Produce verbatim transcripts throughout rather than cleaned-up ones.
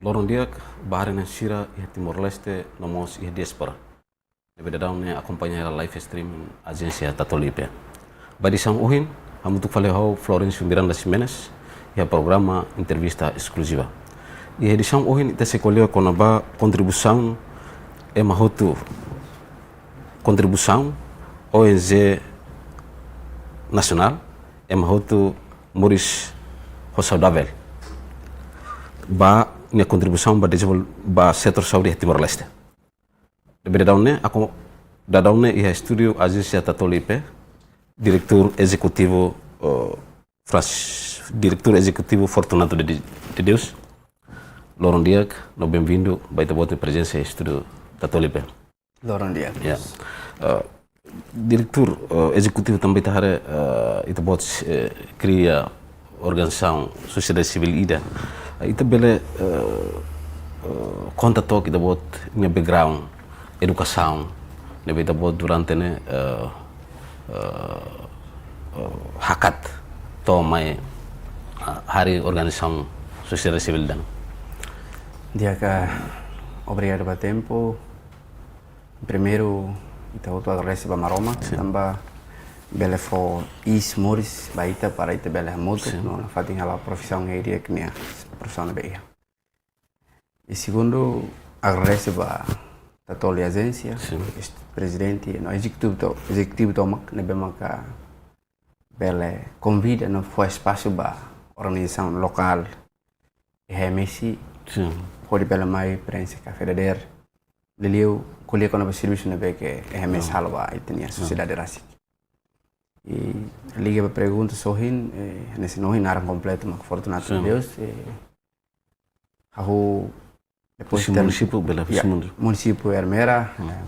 Loron di'ak ba haree-na'in sira iha Timor-Leste no mós iha diáspora ne'ebé daudaun ne'e akompaña hela live streaming ajénsia Tatoli I P. Ba edisaun ohin, hamutuk fali ho ha'u Florencio Miranda Ximenes iha programa Entrevista Eskluziva. Iha edisaun ohin ita sei ko'alia kona-ba kontribuisaun ema hotu, kontribuisaun O N G nasionál, ema hotu moris ho saudavel, ba nia kontribuisaun ba dezenvol-, ba setór saúde iha Timor-Leste. Ne'ebé daudaun ne'e, akompaña daudaun ne'e iha estúdiu ajénsia Tatoli I P, diretór ezekutivu, eh, Fras-, diretór ezekutivu Fortunato de, de Deus. Loron di'ak, no benvindu ba ita-boot nia prezensa iha estúdiu Tatoli I P. Loron di'ak. Ya. Eh, diretór, eh, ezekutivu tanba ita haree, eh, ita-boot, eh, kria organizasaun sosiedade sivíl ida. Eh, ita bele, eh, eh, konta took ita-boot nia background, edukasaun, ne'ebé ita-boot durante ne'e, eh, eh, eh, hakat to'o mai, eh, harii organizasaun sosiedade sivíl ida-ne'e. Di'ak, obrigadu ba tempu. Primeiru, ita hotu agradese ba Maromak, sin, tanba bele fó iis moris ba ita para ita bele hamutuk, sin, no nafatin hala'o profisaun ne'ebé di'ak, nia profisaun ne'ebé iha. I segundu, agradese ba Tatoli ajénsia, sin, est-, prezidente, no ezekutivu to-, ezekutivu tomak, ne'ebé maka bele konvida no fó espasu ba organizasaun lokál, H M S, sin, hodi bele mai prenxe kafé dadeer. Liuliu ko'alia kona-ba servisu ne'ebé ke H M S, ya, halo ba ita-nia, ya, sosiedade rasik. I liga ba pergunta ohin, eh, hanesan ohin naran kompletu mak Fortunato, sin, de Deus, eh, hahú depois husi ter-, munisípiu, bele, ya, husi munisípiu, munisípiu Ermera, hmm, eh,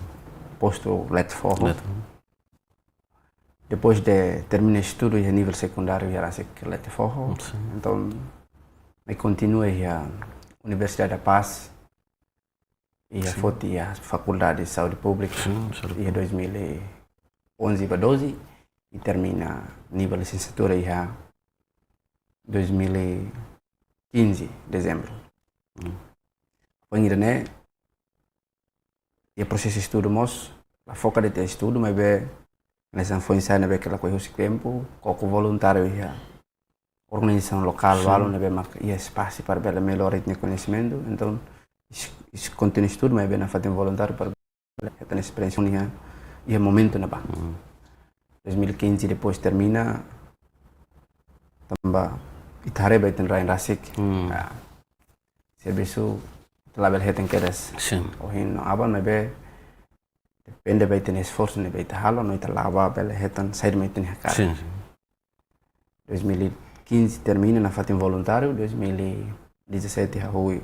postu Letefoho. Letefoho. Depois de termina estudu iha nivel sekundáriu iha rasik Letefoho. Sin. Entaun, mai kontinua iha Universidade da Paz, iha, sin, foti iha Fakuldade Saúde Públika, sin, sin, iha dois mil e onze ba doze, i termina nivel lisensiatura iha dois mil e quinze, dezembru. Hmm. Foin ida-ne'e, iha prosesu estudu mós, la foka de'it iha estudu, maibé hanesan foin-sa'e ne'ebé ke lakohi husik tempu, koko voluntáriu iha organizasaun lokál, sin, balun ne'ebé mak iha espasu para bele mellora ita-nia koñesimentu. Entaun, is-, is-, kontinua estudu, maibé nafatin voluntáriu para bele hetan esperiénsia iha, iha momentu ne'ebá. Hmm. Dois mil e quinze depois termina, tanba ita haree ba ita-nia rain rasik. Hmm. Ah, servisu ita labele hetan kedas, sin, ohin no aban, maibé depende ba ita-nia esforsu ne'ebé ita halo, no ita la'o ba bele hetan saida mak ita-nia hakarak. Sin, sin. Dois mil e quinze termina nafatin voluntáriu, dois mil e dezassete hahú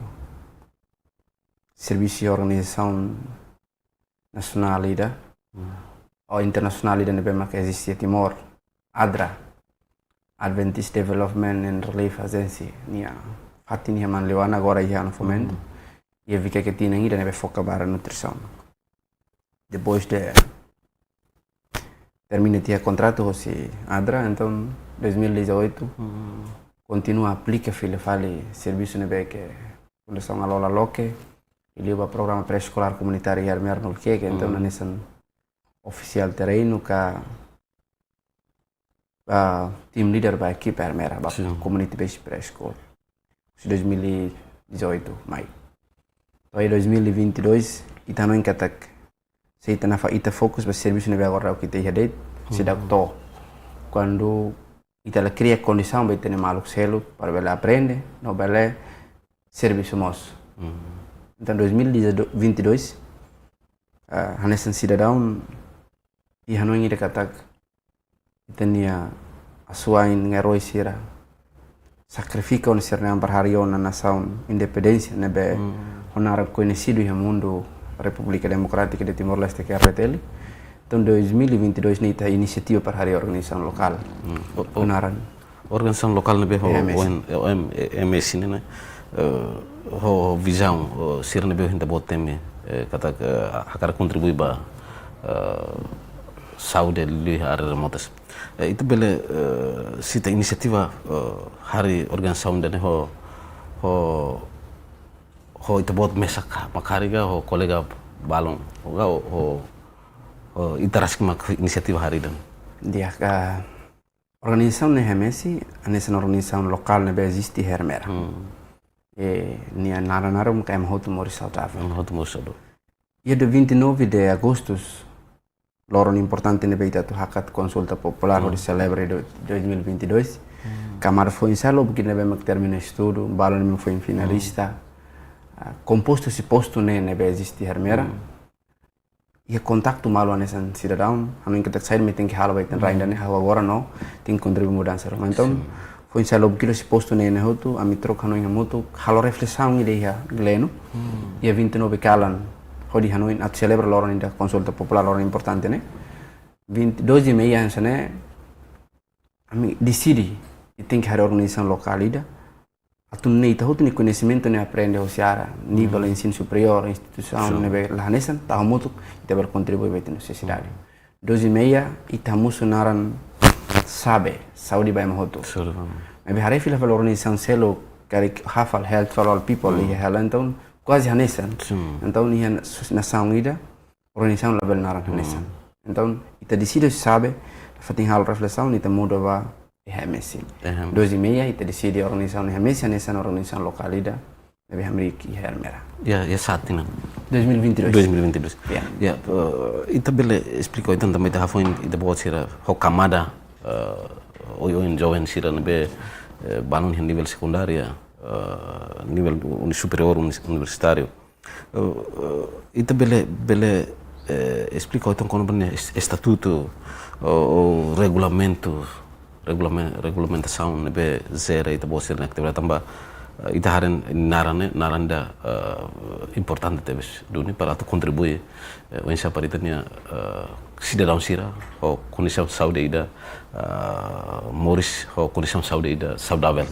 servisu iha organizasaun nasionál ida, hmm, ou internasionál ida ne'ebé mak eziste iha Timor, ADRA, Adventist Development and Relief Agency, nia fatin iha Manleuana, agora iha Fomento, hmm, iha Viqueque tinan ida ne'ebé foka ba nutrisaun. Depois de termina tiha kontratu hosi ADRA, entaun dois mil e dezoito, hmm, kontinua aplika fila fali servisu ne'ebé ke Fundasaun Alola loke, liuliu ba programa pré-eskolár komunitáriu iha Ermera no Viqueque, entaun, hmm, hanesan ofisiál terrenu ka, ah, team leader ba ekipa Ermera, ba, sin, community based preschool. Husi dois mil e dezoito mai. To'o dois mil e vinte e dois, ita hanoin katak, se ita nafa-, ita fokus ba servisu ne'ebé agora ita iha de'it, seidauk, hmm, to'o. Kuandu ita la kria kondisaun ba ita-nia maluk seluk para bele aprende, no bele servisu mós. Hmm. Entaun, dois mil e vinte e dois, ah, hanesan sidadaun, iha hanoin ida katak, ita-nia asuwa'in, eroi sira sakrifika ona sira-nia an para harii ona nasaun independénsia ne'ebé, hmm, ho naran koñesidu iha mundu, República Democrática de Timor-Leste, ke R D T L. Entaun, dois mil e vinte e dois ne'e ita inisiativa para harii organizasaun lokál. Hmm. O, o, ho naran organizasaun lokál ne'ebé ho, H M S, O N, O M, M S ne'e, ne'e, eh, ho, ho vizaun, ho sira ne'ebé ho ita-boot temi, eh, katak, eh, hakarak kontribui ba, eh, saúde liuliu iha área remotas. Eh, ita bele, eh, sita inisiativa, eh, harii organizasaun ida-ne'e ho, ho Ho ita-boot mesak ka, mak harii ka ho kolega balun, ho ka, ho, ho, ho ita rasik mak inisiativa harii ida? Di'ak, ah, organizasaun ne'e Hemesi, hanesan organizasaun lokál ne'ebé eziste iha Ermera. Hmm. E, nia naran naruk mak Ema Hotu Moris Saudável. Ema Hotu Moris Saudável. Iha dia vinte e nove de agosto, loron importante ne'ebé ita atu hakat konsulta populár, hmm, hodi selebra do-, dois mil e vinte e dois. Hmm. Kamada foin-sa'e lubuk ida ne'ebé mak termina estudu, balun ne'ebé foin finalista. Hmm. Ah, kompostu husi postu ne'e ne'ebé eziste iha Ermera. Hmm. Iha kontaktu malu hanesan sidadaun, hanoin katak saida mak tenke halo ba ita-nia rain, hmm, ida-ne'e, ha'u agora no tenke kontribui mudansa ruma. Entaun, sin, foin-sa'e lubuk ida husi postu ne'e ne'e hotu, ami troka hanoin hamutuk, halo reflesaun ida iha Gleno. Hmm. Iha vinte e nove kalan, hodi hanoin atu selebra loron ida konsulta populár, loron importante ne'e. Vinte, doze e meia hanesan ne'e, ami deside, ita tenke harii organizasaun lokál ida. Atu nune'e ita hotu nia koñesimentu ne'e aprende husi área, nivel, hmm, ensinu superiór, instituisaun, sin, ne'ebé la hanesan, tau hamutuk, ita bele kontribui ba ita-nia sosiedade. Doze e meia, ita hamosu naran SABE, Saúde ba Ema Hotu. Saúde ba Ema Hotu. Maibé haree fila fali organizasaun seluk, karik hafal Health for All People, hmm, iha hela, entaun, kuaze hanesan. Sin. Entaun, iha nasaun ida, organizasaun labele naran, hmm, hanesan. Entaun, ita deside SABE, fatin halo reflesaun, ita muda ba Hemesi. Ehem. Doze e meia, ita deside organizasaun Hemesi, hanesan organizasaun lokál ida ne'ebé hamriik iha Ermera. Ya, ya, saat ini. Dois mil e vinte e dois. Dois mil e vinte e dois. Ya. Ya, eh, ita bele esplika, entaun, tanba ita hafoin, ita-boot sira ho kamada, eh, oioin joven sira ne'ebé, eh, balun iha nivel sekundária, eh, nivel uni-, superiór, uni-, universitáriu. Eh, eh, ita bele, bele, eh, esplika ita kona-ba nia es-, estatutu, ou, ou regulamentu, regulamen-, regulamentasaun ne'ebé jere ita-boot sira-nia atividade tanba, eh, ita haree naran ne'e, naran ida, eh, importante tebes duni para atu kontribui, eh, oinsá para ita-nia, eh, sidadaun sira ho kondisaun saúde ida, eh, moris ho kondisaun saúde ida saudável.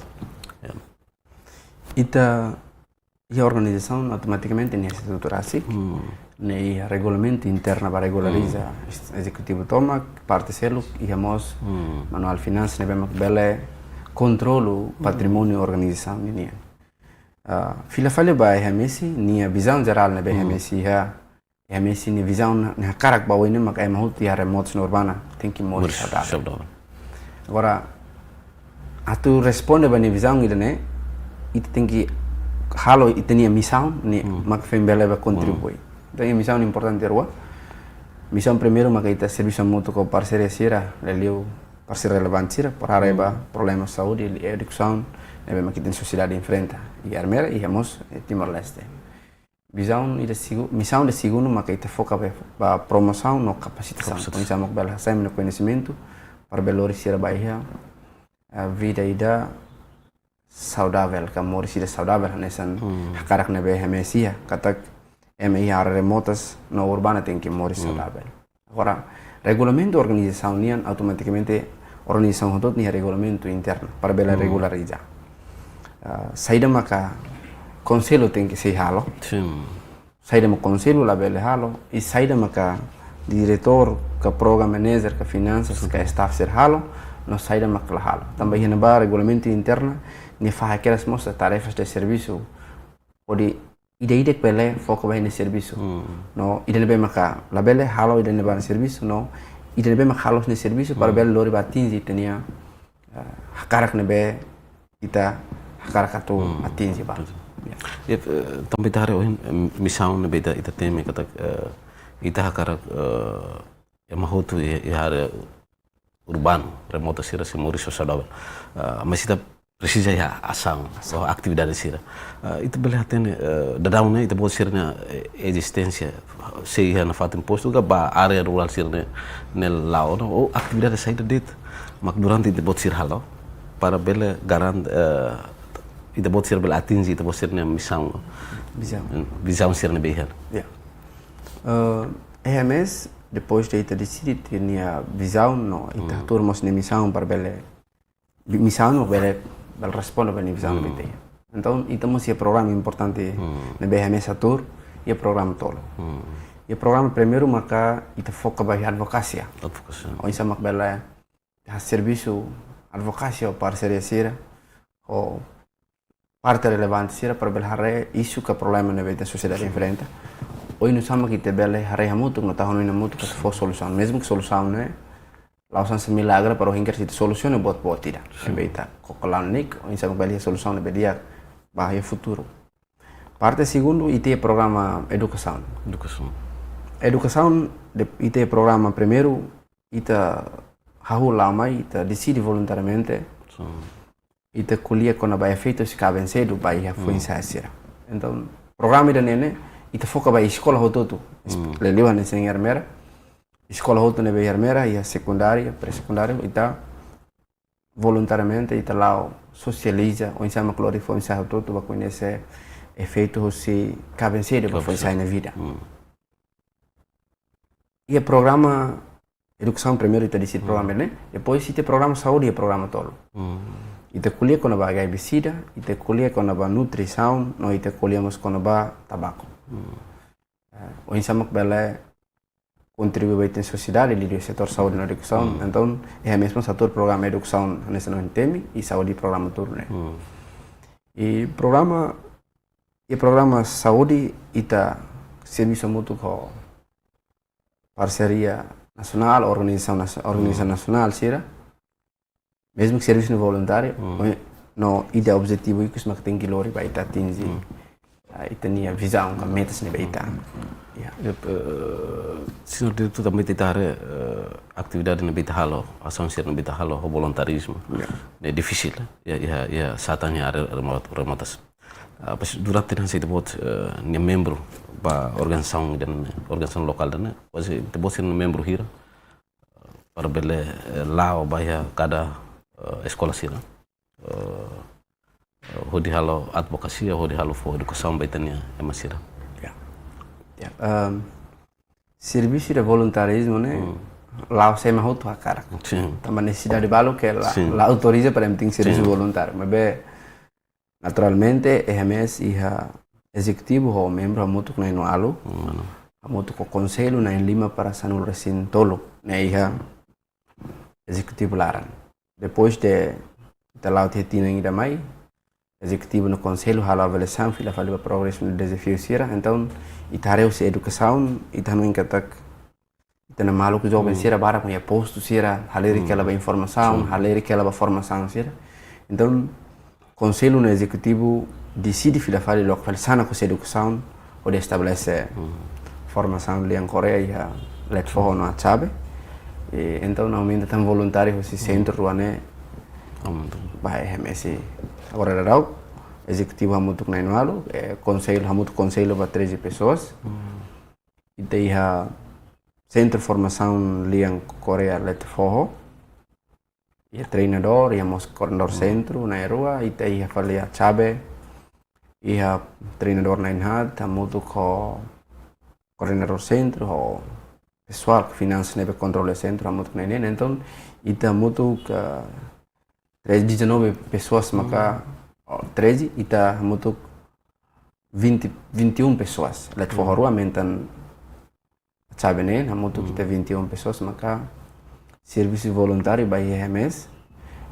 Ya. Ita iha organizasaun automatikamente nia estatutu rasik, hmm, ne'e iha regulamentu interna ba regulariza, hmm, es-, ezekutivu tomak, parte seluk, iha mós, hmm, manuál finansas ne'ebé mak bele kontrolu, hmm, patrimóniu organizasaun ninian. Ah, fila fali ba Hemesi, nia vizaun jerál ne'ebé, hmm, Hemesi iha, Hemesi nia vizaun ne'e hakarak ba oin ne'e mak Ema Hotu iha área moris no urbana tenke moris, moris saudável. Saudável. Agora, atu responde ba nia vizaun ida-ne'e, ita tenke halo ita-nia misaun, ne'e, hmm, mak foin bele ba kontribui. Hmm. Entaun, iha misaun importante rua. Misaun primeiru maka ita servisu hamutuk ho parseiru sira, liuliu parseiru relevante sira, para haree ba, hmm, problema saúde, edukasaun, ne'ebé mak ita-nia sosiedade enfrenta. Iha Ermera, iha mós, eh, Timor-Leste. Vizaun ida segu-, misaun ida segundu maka ita foka ba, ba promosaun no kapasitasaun. Kapasitasaun. Oinsá mak bele hasai ema nia koñesimentu, para bele lori sira ba iha, eh, vida ida saudável, ka moris ida saudável, hanesan, hmm, hakarak ne'ebé Hemesi iha, katak ema iha área remotas no urbana tenke moris, hmm, saudável. Agora, regulamentu organizasaun nian automatikamente organizasaun hotu-hotu nia regulamentu internu para bele, hmm, regulariza. Ah, saida maka konsellu tenke sei halo. Sin. Saida mak konsellu labele halo, i saida maka diretór, ka program manager, ka finansas, ka, sin, staff sira halo, no saida mak la halo. Tanba iha ne'ebá regulamentu internu, nia fahe kedas mós tarefas de servisu. Hodi ida-idak bele foka ba nia servisu. Hmm. No ida ne'ebé maka labele halo iha ne'ebá nia servisu, no ida ne'ebé maka halo nia servisu para, hmm, bele lori ba atinje ita-nia, eh, hakarak ne'ebé ita hakarak atu, hmm, atinje ba. Betul. Ya. Ya, eh, tanba ita haree ohin, eh, misaun ne'ebé ita, ita temi katak, eh, ita hakarak, eh, Ema Hotu iha, iha área urbanu, remota sira sei moris ho saudável. Ah, mas ita presiza iha asaun, asaun, ou atividade sira. Ah, ita bele hatene, eh, daudaun ne'e, ita-boot sira-nia, eh, ezisténsia, sei iha nafatin postu ka ba área rurál sira-ne'e, ne'e la'o, no? Ou atividade saida de'it mak durante ita-boot sira halo, para bele garante, eh, ita-boot sira bele atinje ita-boot sira-nia misaun. Vizaun. Vizaun sira ne'ebé iha. Ya. Eh, Hemesi, depois de ita deside ita-nia vizaun, no, ita, hmm, tuur mós nia misaun para bele, bi-, misaun no bele, bele responde ba nia vizaun, hmm, ne'ebé ita iha. Entaun, ita mós iha programa importante, hmm, ne'ebé Hemesi hatuur, iha programa tolu. Hmm. Iha programa primeiru maka ita foka ba iha advokasia. Advokasia. Oinsá mak bele halo servisu advokasia ho parseiru sira, ho parte relevante sira para bele haree isu ka problema ne'ebé ita sosiedade enfrenta. Oinsá mak ita bele haree hamutuk no tau hanoin hamutuk atu fó solusaun. Mezmu ke solusaun ne'e la'ós hanesan milagre, para ohin kedas ita solusaun ne'e boot-boot ida. Ne'ebé ita koko laun nik, oinsá mak bele solusaun ne'ebé di'ak ba iha futuru. Parte segundu, ita iha programa edukasaun. Edukasaun. Edukasaun, de, ita iha programa primeiru, ita hahú la'o mai, ita deside voluntariamente. Ita ko'alia kona-ba efeitu husi kaben sedu ba iha foin-sa'e sira. Entaun, programa ida-ne'e ne'e, ita foka ba eskola hotu-hotu. Liuliu hanesan iha Ermera. Eskola hotu ne'ebé iha Ermera, iha sekundária, pré-sekundária, ita voluntariamente, ita la'o sosializa, oinsá mak lori foin-sa'e hotu-hotu ba koñese efeitu husi kaben sedu ba foin-sa'e nia vida. Iha programa edukasaun primeiru ita deside programa ne'e, depois ita programa saúde iha programa tolu. Ita ko'alia kona-ba H I V sida, ita ko'alia kona-ba nutrisaun, no ita ko'alia mós kona-ba tabaku. Eh, oinsá mak bele kontribui ba ita-nia sosiedade liuliu setór saúde no edukasaun. Entaun, iha mezmu setór programa edukasaun hanesan ohin temi, i saúde programa tolu ne'e. I programa, i programa saúde ita servisu hamutuk ho parseria nasionál, organizasaun nas-, organizasaun nasionál sira. Mezmu ke servisu ne'e voluntáriu, no ida objetivu ikus mak tenke lori ba ita atinji, ah, ita-nia vizaun ka metas ne'ebé ita. Ya. Yep, eh, señór Diretór, tanba ita haree, eh, atividade ne'ebé ita halo, asaun sira ne'ebé ita halo, ho voluntarizmu. Ya. Ne'e difisil, ya, ya, ya, satan ya, re-, remotas. Ah, pas durante ne'e ita-boot, eh, nia membru ba organizasaun ida-ne'e, organizasaun lokál ida-ne'e, pas ita-boot sira-nia membru hira, para bele, eh, la'o ba iha kada, eh, eskola sira. Eh, eh, hodi halo advokasia, hodi halo fó edukasaun ba ita-nia ema sira. Ya. Ya. Ehm, servisu de voluntarizmu ne'e, la'ós ema hotu hakarak. Sin. Tanba nesesidade balu ke la, la autoriza para ema tenke servisu voluntáriu. Maibé, naturalmente, E H M S iha ezekutivu ho membru hamutuk na'in-ualu. Hamutuk ho konsellu na'in-lima para sanulu-resin-tolu ne'e iha ezekutivu laran. Depois de ita la'o tiha tinan ida mai, ezekutivu no konsellu halo avaliasaun, fila fali ba progresu no dezafiu sira. Entaun, ita haree husi edukasaun, ita hanoin katak ita-nia maluk joven sira barak iha postu sira, halerik hela ba informasaun, halerik hela ba formasaun sira. Entaun, konsellu no ezekutivu deside fila fali loke fali sanak husi edukasaun, hodi estabelese formasaun lian Koreia iha Letfoho no Atxabe. I entaun, aumenta tan voluntáriu husi sentru rua ne'e ba E H M S. Agora daudaun, ezekutivu hamutuk na'in-ualu, eh, konsellu hamutuk konsellu ba treze pessoas. Ita iha sentru formasaun lian Koreia Letfoho. Iha treinadór, iha mós koordenadór sentru na'in-rua, ita iha fali Atxabe, iha treinadór na'in-haat, hamutuk ho koordenadór sentru, ho pesoál finansas ne'ebé kontrola sentru, hamutuk na'in-neen. Entaun, ita hamutuk, eh, treze, dezanove pessoas maka, oh, treze, ita hamutuk vinte, vinte e um pessoas. Letfoho rua, aumenta Atxabe ne'e, hamutuk ita vinte e um pessoas maka servisu voluntáriu ba E H M S.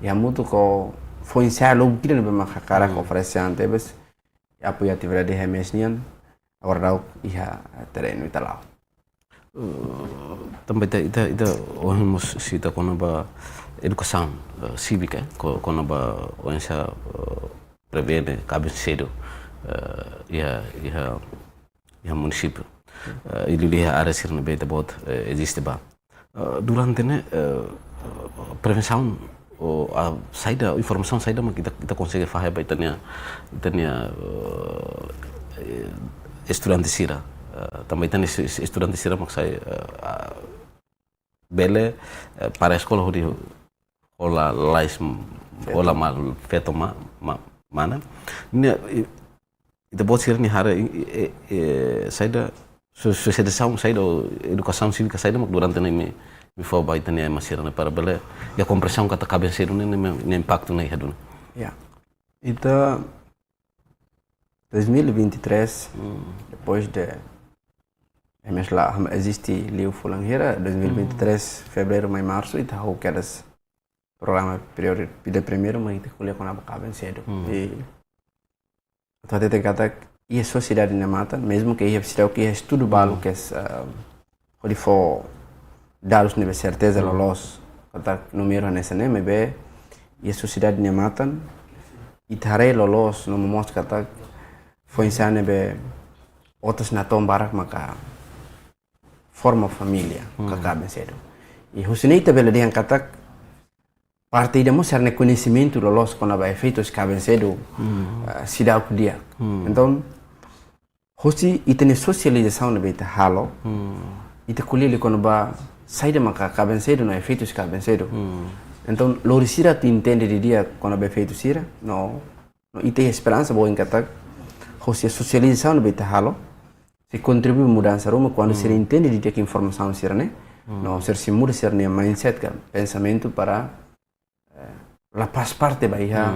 I hamutuk ho foin-sa'e lubuk ida ne'ebé mak hakarak oferese an tebes, apoiu atividade E H M S nian, agora daudaun iha terrenu ita la'o. Eh, tanba ita, ita, ita ohin mós sita kona-ba edukasaun, eh, sívika, eh, ko-, kona-ba oinsá, eh, prevene kaben sedu, eh, iha, iha, iha munisípiu. Eh, i liuliu iha área sira ne'ebé ita-boot, eh, eziste ba. Eh, durante ne'e, eh, prevensaun, ou, ah, saida, informasaun saida mak ita, ita konsege fahe ba ita-nia, ita-nia, eh, eh, estudante sira. Eh, tanba ita-nia es-, es-, estudante sira mak sai, eh, ah, bele, eh, para eskola hodi hola lalais, hola mal feto ma, ma, mana. Ne'e, i, ita-boot sira-nia haree, i, i, eh, saida, so-, sosializasaun saida, edukasaun sívika saida mak durante ne'e imi, imi fó ba ita-nia ema sira-ne'e para bele iha komprensaun katak kaben sedu ne'e, ne'e, ne'e impaktu ne'e iha duni. Ya. Ita dois mil e vinte e três, depois de E H M S la eziste liu fulan hira, dois mil e vinte e três, fevereiru mai marsu, ita hahú kedas programa priori-, ida primeiru mak ita ko'alia kona-ba kaben sedu. I atu hateten katak iha sosiedade nia matan, mezmu ke iha seidauk iha estudu balu ke hodi fó dadus ne'ebé serteza loloos katak númeru hanesan ne'e, maibé iha sosiedade nia matan ita haree loloos no momoos katak foin-sa'e ne'ebé otas natoon barak maka forma família ka kaben sedu. I husi ne'e ita bele dehan katak parte ida mós sira-nia koñesimentu loloos kona-ba efeitus kaben sedu, ah, seidauk di'ak. Entaun, husi ita-nia sosializasaun ne'ebé ita halo, ita ko'alia liu kona-ba saida maka kaben sedu no efeitus kaben sedu. Entaun, lori sira atu entende didi'ak kona-ba efeitu sira, no, no ita iha esperansa ba oin katak husi sosializasaun ne'ebé ita halo sei kontribui mudansa ruma kuandu sira entende didi'ak informasaun sira-ne'e, no sira sei muda sira-nia mindset ka pensamentu para, eh, la faz parte ba iha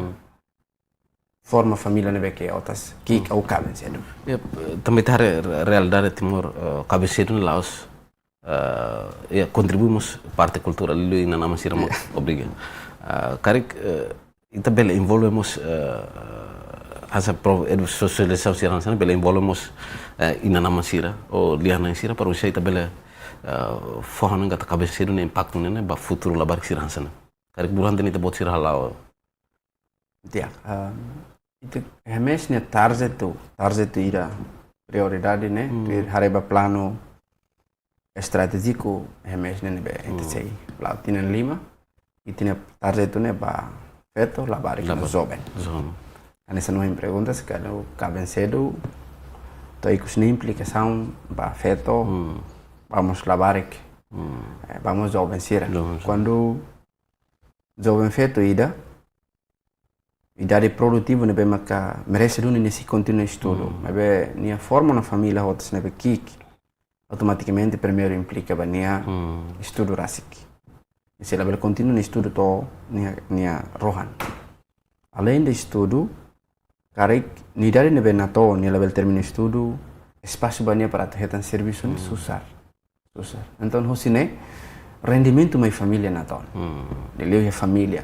forma família ne'ebé ke otas ki'ik ou kaben sedu. Ya, tanba ita haree realidade Timor, eh, kaben sedu ne'e la'ós, eh, ya, kontribui mós parte kultura liuliu inan-aman sira mak obriga. Eh, karik, eh, ita bele envolve mós, eh, hanesan pro edu sosializasaun sira hanesan ne'e bele envolve mós, eh, inan-aman sira ou lia-na'in sira para oinsá ita bele, eh, fó hanoin katak kaben sedu nia impaktu ne'e ba futuru labarik sira hanesan ne'e. Karik durante ne'e ita-boot sira hala'o. Di'ak, ah, ita Hermes nia target ida, target ida prioridade ne'e, ita haree ba planu estratéjiku Hermes ne'ebé ita sei la'o tinan lima, ita-nia target ne'e ba feto, labarik no joven. Joven. Hanesan ohin pergunta, se kaben sedu, to'o ikus nia implikasaun ba feto, ba mós labarik, eh, ba mós joven sira. Joven sira. Kuandu joven feto ida, idade produtivu ne'ebé maka merese duni nia sei kontinua estudu. Maibé nia forma ona família hotu ne'ebé ki'ik, automatikamente primeiru implika ba nia estudu rasik. Nia sei labele kontinua nia estudu to'o nia, nia rohan. Aleinde estudu, karik nia idade ne'ebé natoon, nia labele termina estudu, espasu ba nia para atu hetan servisu ne'e susar. Susar. Entaun, husi ne'e, rendimentu mai família natoon. Liuliu iha família.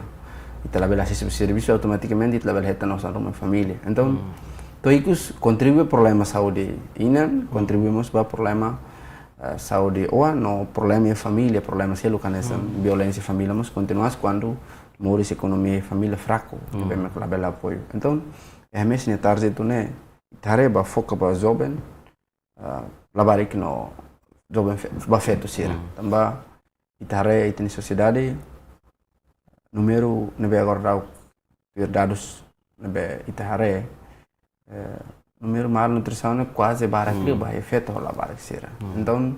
Ita labele asesu servisu, automatikamente ita labele hetan osan ruma família. Entaun, to'o ikus kontribui problema saúde inan, kontribui mós ba problema, eh, saúde oan, no problema iha família, problema seluk hanesan violénsia família mós kontinua kuandu moris ekonomia família fraku, ne'ebé mak labele apoiu. Entaun, Hermes nia target ne'e, ita haree ba foka ba joven, ah, labarik no joven fe-, ba feto sira. Tanba ita haree ita-nia sosiedade, númeru ne'ebé agora daudaun tuir dadus ne'ebé ita haree, eh, númeru malnutrisaun ne'e kuaze barak liu ba iha feto ho labarik sira. Entaun,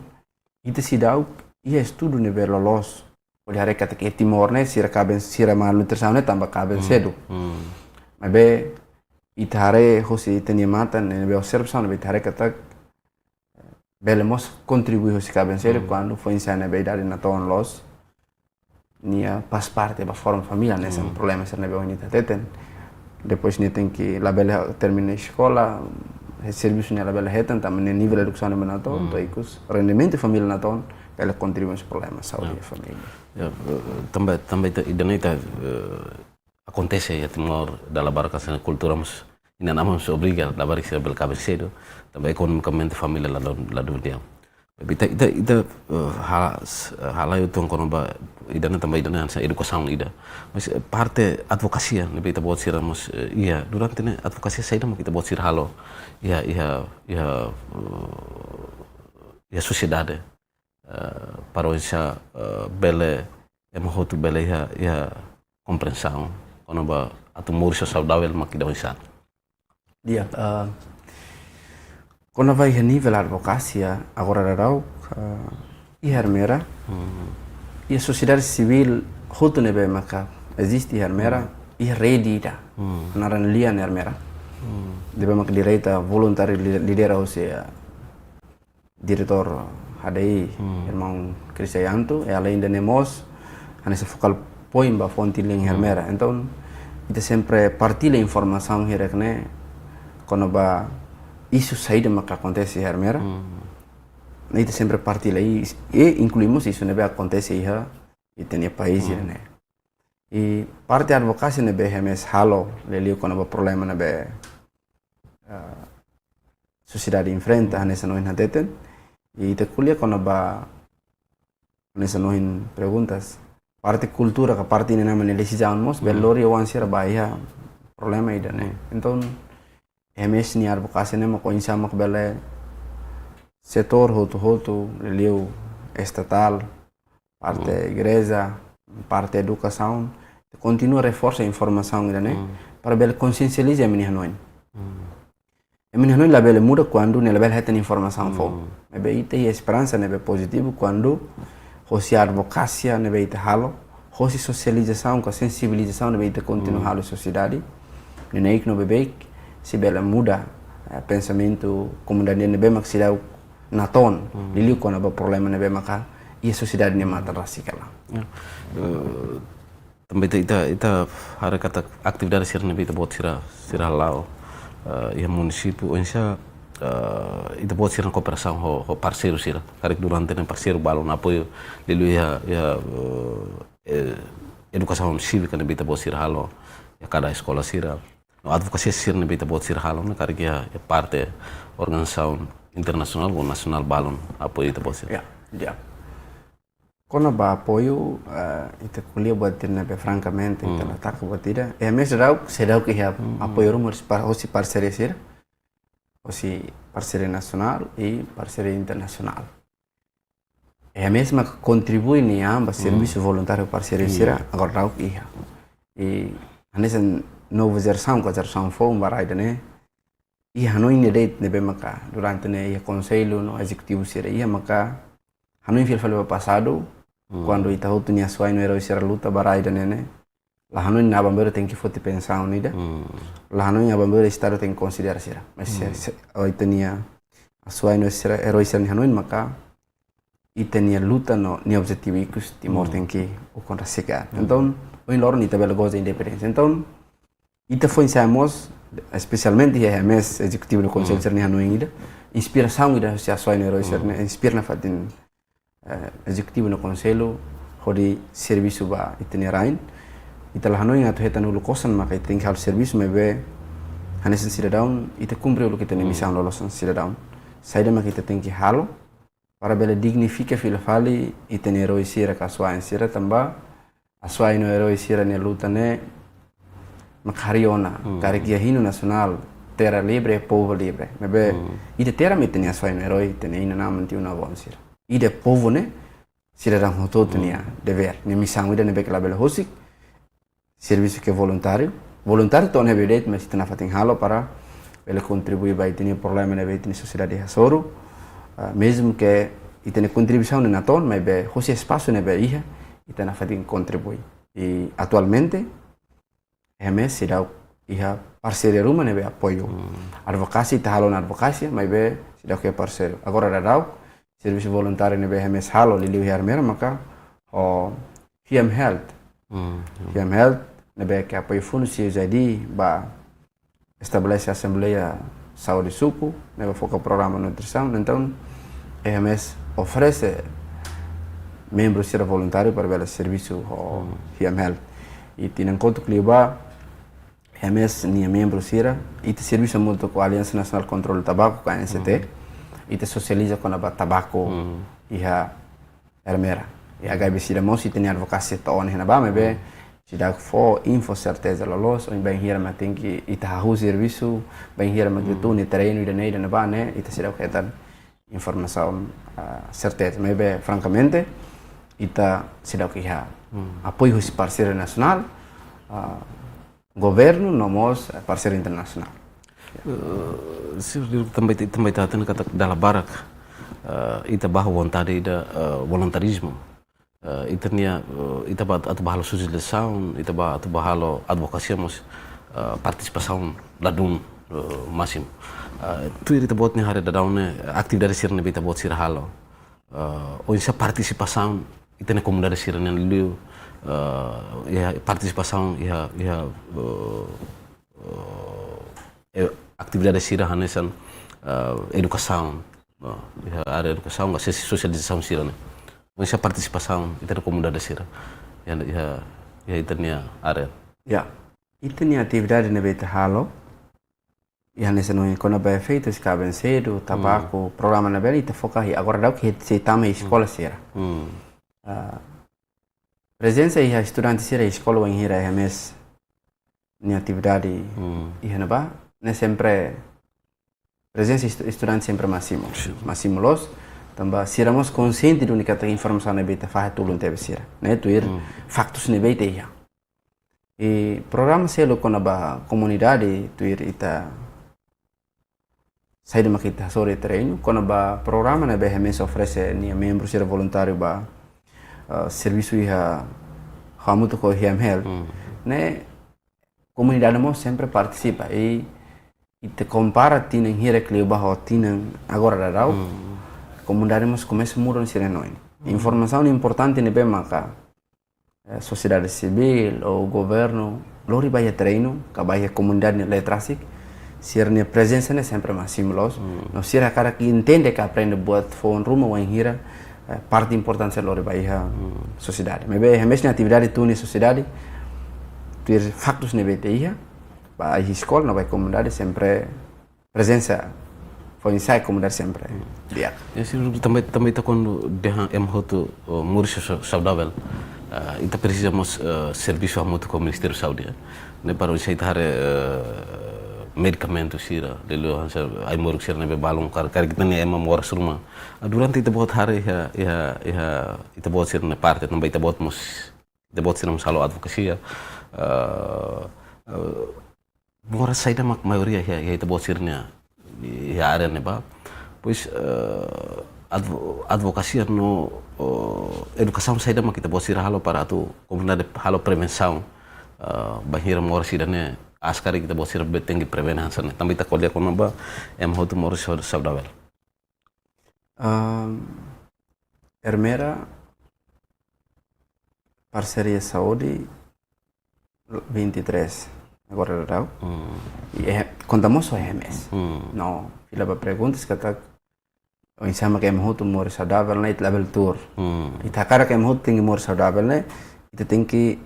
ita seidauk iha estudu ne'ebé loloos hodi haree katak iha Timor ne'e sira kaben, sira malnutrisaun ne'e tanba kaben sedu. Maibé ita haree husi ita-nia matan ne'ebé observasaun ne'ebé ita haree katak bele mós kontribui husi kaben sedu kuandu foin-sa'e ne'ebé idade natoon loos, nia faz parte ba forma família, hanesan problema sira ne'ebé ohin ita hateten. Depois nia tenke labele termina eskola, servisu nia labele hetan, tanba nia nivel edukasaun ne'ebé natoon, to'o ikus rendimentu família natoon, bele kontribui ba problema saúde família. Ya, eh, tanba, tanba ita, ida-ne'e ita, eh, akontese iha Timor dala barak hanesan kultura mós, inan-aman mós obriga labarik sira bele kaben sedu, tanba ekonomikamente família ladún, ladún di'ak. Ita, ita, ita, eh, ha-, s-, halai uitoan kona-ba ida-ne'e tanba ida-ne'e hanesan edukasaun ida. Mas, eh, parte advokasia ne'ebé ita-boot sira mós, eh, iha, durante ne'e advokasia saida mak ita-boot sira halo iha, iha, iha, eh, iha sosiedade, eh, para oinsá, eh, bele ema hotu bele iha, iha komprensaun kona-ba atu moris saudavel mak ida oinsá. Di'ak, eh, kona-ba iha nivel advokasia, agora daudaun, eh, iha Ermera, iha sosiedade sivíl hotu ne'ebé maka eziste iha Ermera, iha rede ida, naran Lian Ermera. Ne'ebé maka direta voluntáriu li-, lidera husi, eh, diretór H D I, irmaun Kristianto, i aleinde ne'e mós, hanesan focal point ba FountainLink iha Ermera. Entaun, ita sempre partilla informasaun hirak ne'e, kona-ba isu saida maka akontese iha Ermera. Ne'e ita sempre partilla i, i inklui mós isu ne'ebé akontese iha ita-nia país ida-ne'e. I parte advokasia ne'ebé Hermes halo, liuliu kona-ba problema ne'ebé, ah, sosiedade enfrenta, hanesan ohin hateten. I ita ko'alia kona-ba hanesan ohin perguntas. Parte kultura ka parte ne'e mak ne'e desizaun mós, bele lori oan sira ba iha problema ida-ne'e. Entaun, M S nia advokasia ne'e mak oinsá mak bele setór hotu-hotu, liuliu estatál, parte igreja, parte edukasaun, kontinua reforsa informasaun ida-ne'e, para bele konsiensializa ema nia hanoin. Ema nia hanoin labele muda kuandu nia labele hetan informasaun foun. Ne'ebé ita iha esperansa ne'ebé pozitivu kuandu hosi advokasia ne'ebé ita halo, hosi sosializasaun ka sensibilizasaun ne'ebé ita kontinua halo iha sosiedade, neineik no beibeik, sei bele muda, eh, pensamentu komunidade ne'ebé mak seidauk natoon, liuliu kona-ba problema ne'ebé maka iha sosiedade nia matan rasik hela. Ya. Eh, tanba ita, ita, ita haree katak atividade sira ne'ebé ita-boot sira, sira hala'o, eh, iha munisípiu, oinsá, eh, ita-boot sira-nia kooperasaun ho, ho parseiru sira. Karik durante ne'e parseiru balun apoiu, liuliu iha, iha, eh, eh, edukasaun sívika ne'ebé ita-boot sira halo iha kada eskola sira. No advokasia sira ne'ebé ita-boot sira halo ne'e karik iha, iha parte organizasaun internasionál ou nasionál balun apoiu ita-boot sira. Ya, ya. Kona-ba apoiu, eh, ita ko'alia buat ida ne'ebé frankamente, ita la taka buat ida. M S seidauk, seidauk iha apoiu ruma hosi par-, hosi parseria sira, hosi parseria nasionál i parseria internasionál. M S mak kontribui nia an ba servisu voluntáriu parseria sira, agora daudauk iha. I hanesan novu jerasaun ka jerasaun foun ba rai ida-ne'e, iha hanoin ida de'it ne'ebé maka durante ne'e iha konsellu no ezekutivu sira iha maka hanoin fila fali ba pasadu, kuandu ita hotu nia asuwa'in no eroi sira luta ba rai ida-ne'e ne'e, la hanoin aban-bainrua tenke foti pensaun ida, la hanoin aban-bainrua Estadu tenke konsidera sira. Mas se, se, o ita-nia asuwa'in no sira, eroi sira-nia hanoin maka ita-nia luta no nia objetivu ikus Timor tenke ukun rasik an. Entaun, ohin loron ita bele goza independénsia. Entaun, ita foin sai mós, espesialmente iha M S, ezekutivu no konsellu sira-nia hanoin ida, inspirasaun ida hosi asuwa'in no eroi sira-ne'e, inspira nafatin, eh, ezekutivu no konsellu, hodi servisu ba ita-nia rain. Ita la hanoin atu hetan uluk osan maka ita tenke halo servisu, maibé hanesan sidadaun, ita kumpre uluk ita-nia misaun loloos hanesan sidadaun. Saida maka ita tenke halo, para bele dignifika fila fali ita-nia eroi sira ka asuwa'in sira tanba asuwa'in no eroi sira-nia luta ne'e mak harii ona, karik iha hinu nasionál, terra livre, povo livre. Maibé, ida terra mak ita-nia asuwa'in no eroi, ita-nia inan-aman, tiu no avó sira. Ida povu ne'e, sidadaun hotu-hotu nia devér, nia misaun ida ne'ebé ke labele husik, servisu ke voluntáriu. Voluntáriu to'o ne'ebé de'it, mas ita nafatin halo para bele kontribui ba ita-nia problema ne'ebé ita-nia sosiedade hasoru. Ah, mezmu ke ita-nia kontribuisaun ne'e natoon, maibé hosi espasu ne'ebé iha, ita nafatin kontribui. I atualmente, M S seidauk iha parseria ruma ne'ebé apoiu. Advokasia ita halo ona advokasia, maibé seidauk iha parseiru. Agora daudauk, servisu voluntáriu ne'ebé M S halo, liuliu iha Ermera maka, ho Hiam Health. Hiam Health, ne'ebé ke apoiu fundu C U Z D ba estabelese asembleia saúde suku, ne'ebé foka programa nutrisaun. Entaun, M S oferese membru sira voluntáriu para bele servisu ho Hiam Health. I tinan kotuk liubá, M S nia membru sira, ita servisu hamutuk ho Aliansa Nasionál Kontrolu Tabaku, ka A N C T, ita sosializa kona-ba tabaku iha Ermera. I agora sira mós ita-nia advokasia to'o ona iha ne'ebá, maibé seidauk fó info serteza loloos, ohin bainhira mak tenke ita hahú servisu, bainhira mak ita tun iha terrenu ida-ne'e, ida-ne'ebá ne'e, ita seidauk hetan informasaun, ah, serteza. Maibé, frankamente, ita seidauk iha apoiu husi parseiru nasionál, ah, governu, no mós, eh, parseiru internasionál. Eh, sira, tanba ita, tanba ita hatene katak dala barak, eh, ita ba ho vontade ida, eh, voluntarizmu. Eh, ita-nia, eh, ita ba atu ba halo sosializasaun, ita ba atu ba halo advokasia mós, eh, partisipasaun ladún, eh, másimu. Eh, tuir ita-boot nia haree daudaun ne'e, atividade sira ne'ebé ita-boot sira halo. Eh, oinsá partisipasaun ita-nia komunidade sira-nian liu, eh, iha partisipasaun iha, iha, eh, eh, atividade sira hanesan, eh, edukasaun, eh, iha área edukasaun, ka sesi sosializasaun sira-ne'e. Oinsá partisipasaun ita-nia komunidade sira iha, iha, iha ita-nia área. Ya, ita-nia atividade ne'ebé ita halo, iha ne'e sira no kona-ba efeitu kaben sedu, tabaku, programa ne'ebé ita foka iha agora daudaun ke sei tama iha eskola sira. Hmm. Prezensa iha estudante sira iha eskola wainhira iha mes nia atividade iha ne'ebá, ne'e sempre prezensa estu- estudante sempre másimu. Sin. Másimu loos, tanba sira mós konsiente duni katak informasaun ne'ebé ita fahe tulun tebes sira. Ne'e tuir faktus ne'ebé ita iha. I programa seluk kona-ba komunidade tuir ita saida mak ita hasoru iha terrenu, kona-ba programa ne'ebé iha mes oferese nia membru sira voluntáriu ba eh, servisu iha hamutuk ho I M Health. Ne'e komunidade mós sempre partisipa i ita kompara tinan hirak liubá ho tinan agora daudaun. Komunidade mós komesa muda sira-nia hanoin. Informasaun importante ne'ebé maka eh, sosiedade sivíl ou governu lori ba iha terrenu, ka ba iha komunidade ne'e rasik, sira-nia prezensa ne'e sempre másimu loos. No sira hakarak entende ka aprende buat foun ruma wainhira eh, parte importante sira lori ba iha sosiedade. Maibé iha mes nia atividade tun iha sosiedade, tuir faktus ne'ebé ita iha, ba iha eskola no ba iha komunidade sempre prezensa foin-sa'e komunidade sempre di'ak. Ya, sira também, também ita kuandu dehan ema hotu oh, moris sa- saudavel. Ah, ita presiza mós eh, servisu hamutuk ho Ministériu Saúde, ya. Ne'e para oinsá ita haree eh, medikamentu sira, liuliu hanesan ai-moruk sira ne'ebé balun karik, karik ita-nia ema moras ruma. Ah, durante ita-boot haree iha, iha, iha ita-boot sira-nia parte, tanba ita-boot mós, ita-boot sira mós halo advokasia. Eh, eh, moras saida mak maioria iha, iha ita-boot sira-nia, iha área ne'ebá. Pois eh, advo- advokasia no oh, edukasaun saida mak ita-boot sira halo para atu komunidade halo prevensaun eh, bainhira moras ida-ne'e aas karik ita-boot sira be tenke prevene hanesan ne'e. Tanba ita ko'alia kona-ba ema hotu moris sa- saudavel. Ahm, Ermera parseria saúde vinte e três agora daudaun. Hmm. I eh, konta mós ho I M S. Hmm. No, fila ba perguntas katak oinsá mak ema hotu moris saudavel ne'e ita labele tuur. Hmm. Ita hakarak ema hotu tenke moris saudavel ne'e, ita tenke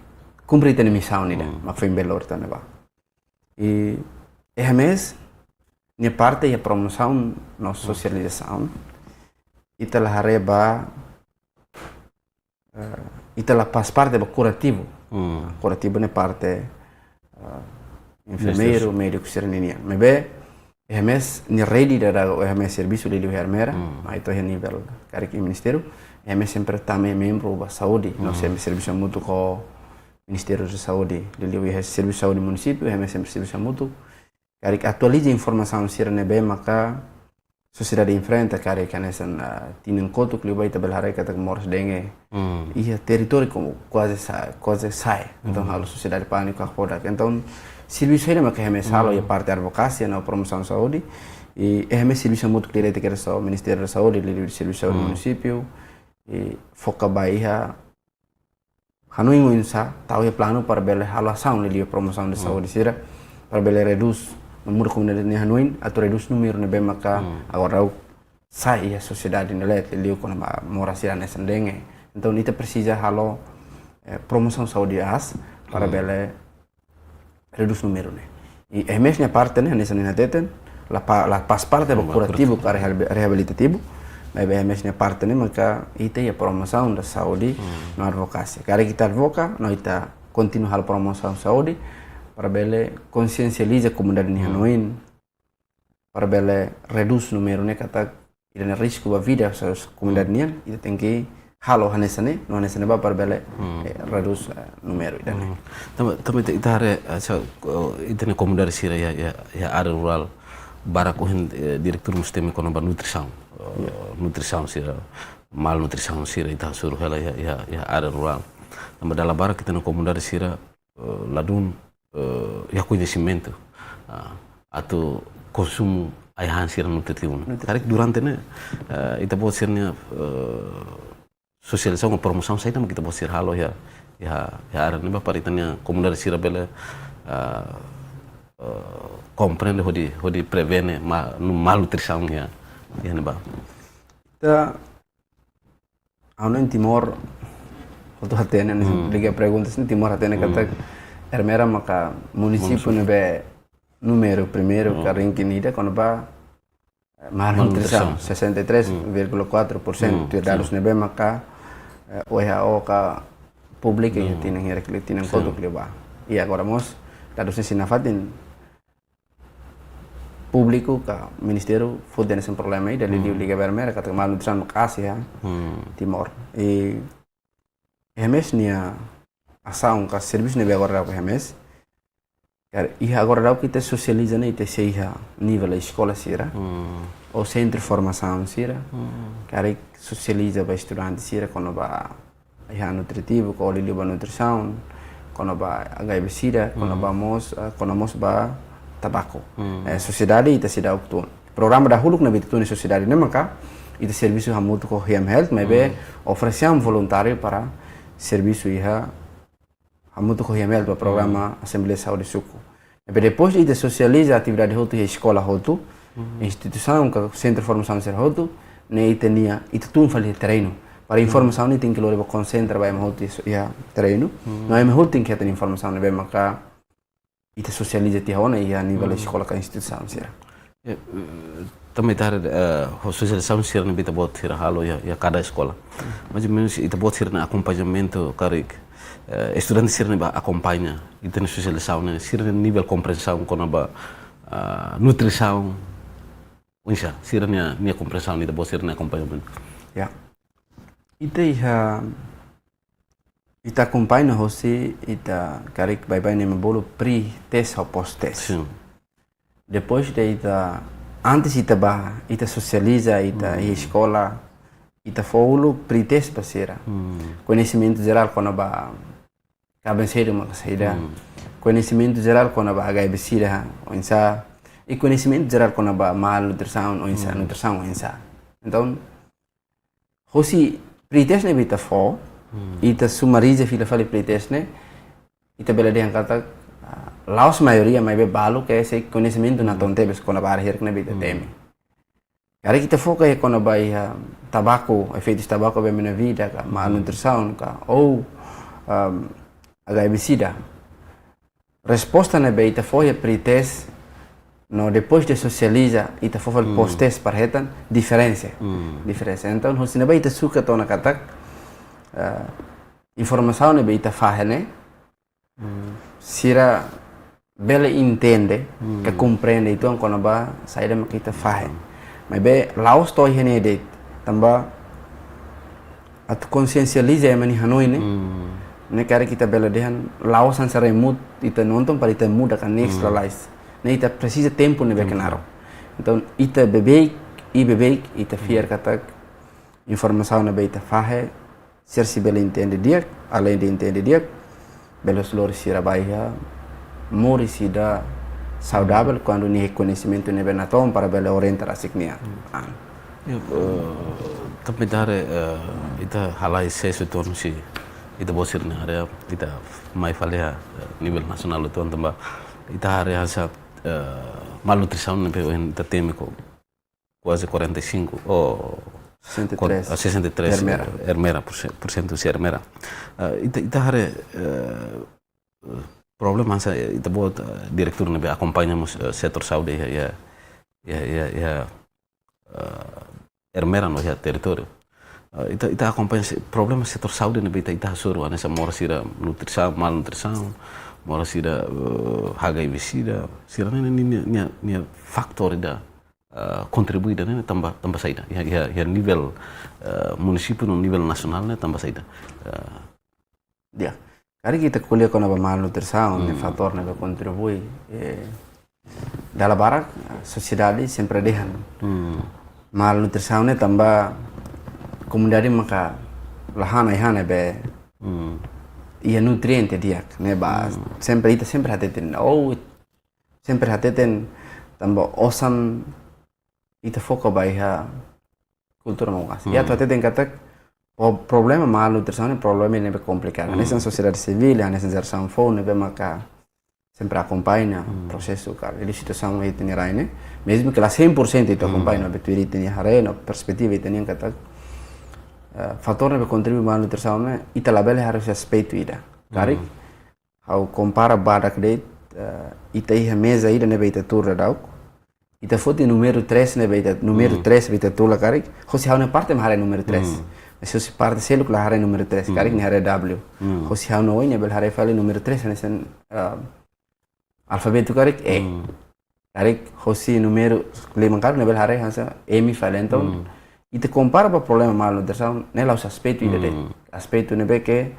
kumpre ita-nia misaun ida, mak foin bele lori tiha ona ba. I I M S nia parte iha promosaun no sosializasaun. Ita la haree ba eh, ita la faz parte ba kurativu. Hmm. Kurativu ne'e parte eh, enfermeiru, médiku sira ninian. Maibé I M S nia rede daudaun I M S servisu liuliu iha Ermera, mai to'o iha nivel karik iha ministériu. I M S sempre tama membru ba saúde, no sempre servisu hamutuk ho Ministériu da Saúde, liuliu iha servisu saúde munisípiu, I M S sempre servisu hamutuk. Karik atualiza informasaun sira ne'ebé maka sosiedade enfrenta, karik hanesan ah, tinan kotuk liubá ita bele haree katak moras dengue Hmm. iha territóriu komu kuaze sa- kuaze sa'e. Entaun halo sosiedade pániku hakfodak. Entaun servisu ida mak I M S halo iha parte advokasia no promosaun saúde. I I M S servisu hamutuk direta kedas ho Ministériu da Saúde, liuliu servisu saúde munisípiu. I foka ba iha hanoin oinsá tau iha planu para bele halo asaun liuliu promosaun de saúde sira, para bele redús, no muda komunidade nia hanoin, atu redús númeru ne'ebé maka agora daudaun sa'e iha sosiedade ne'e, liuliu kona-ba moras sira hanesan dengue. Entaun ita presiza halo eh, promosaun saúde aas para bele redús númeru ne'e. I I M S nia parte ne'e, hanesan ohin hateten, la pa- la faz parte ba kurativu ka rehabil- reabilitativu. Maibé I M S nia parte ne'e maka ita iha promosaun da saúde no advokasia. Karik ita advoka, no ita kontinua halo promosaun saúde, para bele konsiensializa komunidade nia hanoin, para bele redús númeru ne'e katak ida-ne'e risku ba vida sira komunidade nian, ita tenke halo hanesan ne'e, no hanesan ne'e ba para bele eh, redús eh, númeru ida-ne'e. Tanba, tanba ita, ita haree, eh, sa- eh, ita-nia komunidade sira iha, iha, iha área rurál, barak ohin eh, diretór mós temi kona-ba nutrisaun. Eh, nutrisaun sira, malnutrisaun sira ita hasoru hela iha, iha, iha área rurál. Tanba dala barak ita-nia komunidade sira eh, ladún eh, iha koñesimentu ah, atu konsumu ai-han sira nutritivu. Karik durante ne'e eh, ita-boot sira-nia eh, sosializasaun ka promosaun saida mak ita-boot sira halo iha, iha, iha área ne'ebá para ita-nia komunidade sira bele ah, eh, komprende hodi, hodi prevene ma- nu- malnutrisaun iha, iha ne'ebá. Ita ha'u hanoin Timor, hotu hatene, liga perguntas ne'e Timor hatene katak Ermera maka munisípiu ne'ebé númeru primeiru ka ranking ida kona-ba, eh, malnutrisaun, sessenta e três vírgula quatro por cento, tuir dadus ne'ebé maka, eh, W H O ka publika iha tinan hirak liu, tinan kotuk liubá. I agora mós dadus ne'e sei nafatin públiku ka ministériu foti hanesan problema ida, liuliu Liga Vermelha katak malnutrisaun maka'as iha Timor. I Hermes nia asaun ka servisu ne'ebé agora daudaun Hermes. Karik iha agora daudaun ita sosializa ne'e ita sei iha nivel eskola sira, ou sentru formasaun sira. Karik sosializa ba estudante sira kona-ba iha nutritivu, ka liuliu ba nutrisaun, kona-ba H I V sida, kona-ba mós, eh, kona mós ba tabaku. Eh, sosiedade ita seidauk tun. Programa dahuluk ne'ebé ita tun iha sosiedade ne'e maka ita servisu hamutuk ho Hiam Health, maibé oferese voluntáriu para servisu iha hamutuk ho Hiam Health ba programa Asembleia Saúde Suku. Maibé depois ita sosializa atividade hotu iha eskola hotu, instituisaun ka sentru formasaun sira hotu, ne'e ita-nia, ita tun fali terrenu. Para informasaun ne'e tenke lori ba konsentra ba ema hotu iha, iha terrenu. No ema hotu tenke hetan informasaun ne'ebé maka ita sosializa tiha ona iha nivel eskola ka instituisaun sira. Eh, eh, tanba ita haree, eh, ho sosializasaun sira ne'ebé ita-boot sira halo iha, iha kada eskola. Mais ou menus ita-boot sira-nia akompañamentu karik, eh, estudante sira ne'ebé akompaña ita-nia sosializasaun ne'e, sira-nia nivel komprensaun kona-ba, ah, nutrisaun, oinsá, sira-nia, nia komprensaun, ita-boot sira-nia akompañamentu. Ya. Ita iha, ita akompaña hosi, ita karik baibain ne'e ema bolu pre-test ho post-test. Sin. Depois de ita, antes ita ba, ita sosializa, ita iha eskola, ita fó uluk pre-test ba sira. Koñesimentu jerál kona-ba kaben-sedu maka saida. Koñesimentu jerál kona-ba H I V sida, oinsá. I koñesimentu jerál kona-ba malnutrisaun, oinsá, nutrisaun, oinsá. Entaun, hosi pre-test ne'ebé ita fó, ita sumariza fila fali pre-test ne'e, ita bele dehan katak, ah, la'ós maioria, maibé balu ke sei koñesimentu natoon tebes kona-ba área hirak ne'ebé ita temi. Karik ita foka iha kona-ba iha tabaku, efeitus tabaku ba ema nia vida ka, malnutrisaun ka, ou, ehm, H I V sida. Resposta ne'ebé ita fó iha pre-test, no depois de sosializa, ita fó fali post-test para hetan diferensa. Diferensa. Entaun, hosi ne'ebá ita sukat ona katak, eh, informasaun ne'ebé ita fahe ne'e, sira bele entende, ka komprende uitoan kona-ba saida mak ita fahe. Maibé la'ós to'o iha ne'e de'it, tanba atu konsiensializa ema nia hanoin ne'e, ne'e karik ita bele dehan la'ós hanesan remote ita nonton para ita muda ka next lalais. Ne'e ita presiza tempu ne'ebé knaro. Entaun, ita beibeik, i beibeik, ita fiar katak informasaun ne'ebé ita fahe, sira sei bele entende di'ak, além de entende di'ak, bele lori sira ba iha moris ida saudavel, kuandu nia koñesimentu ne'ebé natoon para bele orienta rasik nia an. Ya, eh, tanba ita haree, eh, ita halai sesu uitoan husi ita-boot sira-nia área, ita mai fali iha, eh, nivel nasionál uitoan tanba ita haree hanesan, eh, malnutrisaun ne'ebé ohin ita temi ho kuaze quarenta e cinco, ou sessenta e três. Sessenta e três, Ermera. Ermera, por cento, por cento husi Ermera. Ah, ita, ita haree, eh, problema hanesan, eh, ita-boot, eh, diretór ne'ebé akompaña mós, eh, setór saúde iha, iha, iha, iha, iha, eh, Ermera no iha territóriu. Eh, ita, ita akompaña se-, problema setór saúde ne'ebé ita, ita hasoru hanesan moras sira nutrisaun, malnutrisaun, moras sira, eh, H I V sida, sira-ne'e nia, nia, nia, nia fatór ida, eh, kontribui ida-ne'e tanba, tanba saida. Iha, iha, iha nivel, eh, munisípiu no nivel nasionál ne'e tanba saida. Eh, Di'ak. Karik ita ko'alia kona-ba malnutrisaun, ne'e fatór ne'ebé kontribui, eh, dala barak, sosiedade sempre dehan. Malnutrisaun ne'e tanba komunidade maka la han ai-han ne'ebé iha nutriente di'ak, ne'ebá sempre ita sempre hateten. Ou sempre hateten tanba osan ita foka ba iha kultura maka'as. I atu hateten katak, po-, problema malnutrisaun ne'e problema ne'ebé komplikadu. Hanesan sosiedade sivíl, hanesan jerasaun foun ne'ebé maka sempre akompaña prosesu ka, di situasaun iha ita-nia rai ne'e. Mezmu ke la cem por cento ita akompaña, maibé tuir ita-nia haree no perspetiva ita-nian katak, eh, fatór ne'ebé kontribui malnutrisaun ne'e, ita labele haree husi aspetu ida. Karik, ha'u kompara badak de'it, eh, ita iha meza ida ne'ebé ita tuur daudaun. Ita foti númeru tres ne'ebé ita, númeru tres ne'ebé ita tuur la karik. Hosi ha'u-nia parte mak haree númeru tres. Mas hosi parte seluk la haree númeru tres. Karik nia haree W. Hosi ha'u-nia oin ne'e bele haree fali númeru tres hanesan, eh, alfabetu karik E. Karik hosi númeru lima karik ne'e bele haree hanesan M fali. Entaun, ita kompara ba problema malnutrisaun ne'e la'ós aspetu ida de'it. Aspetu ne'ebé ke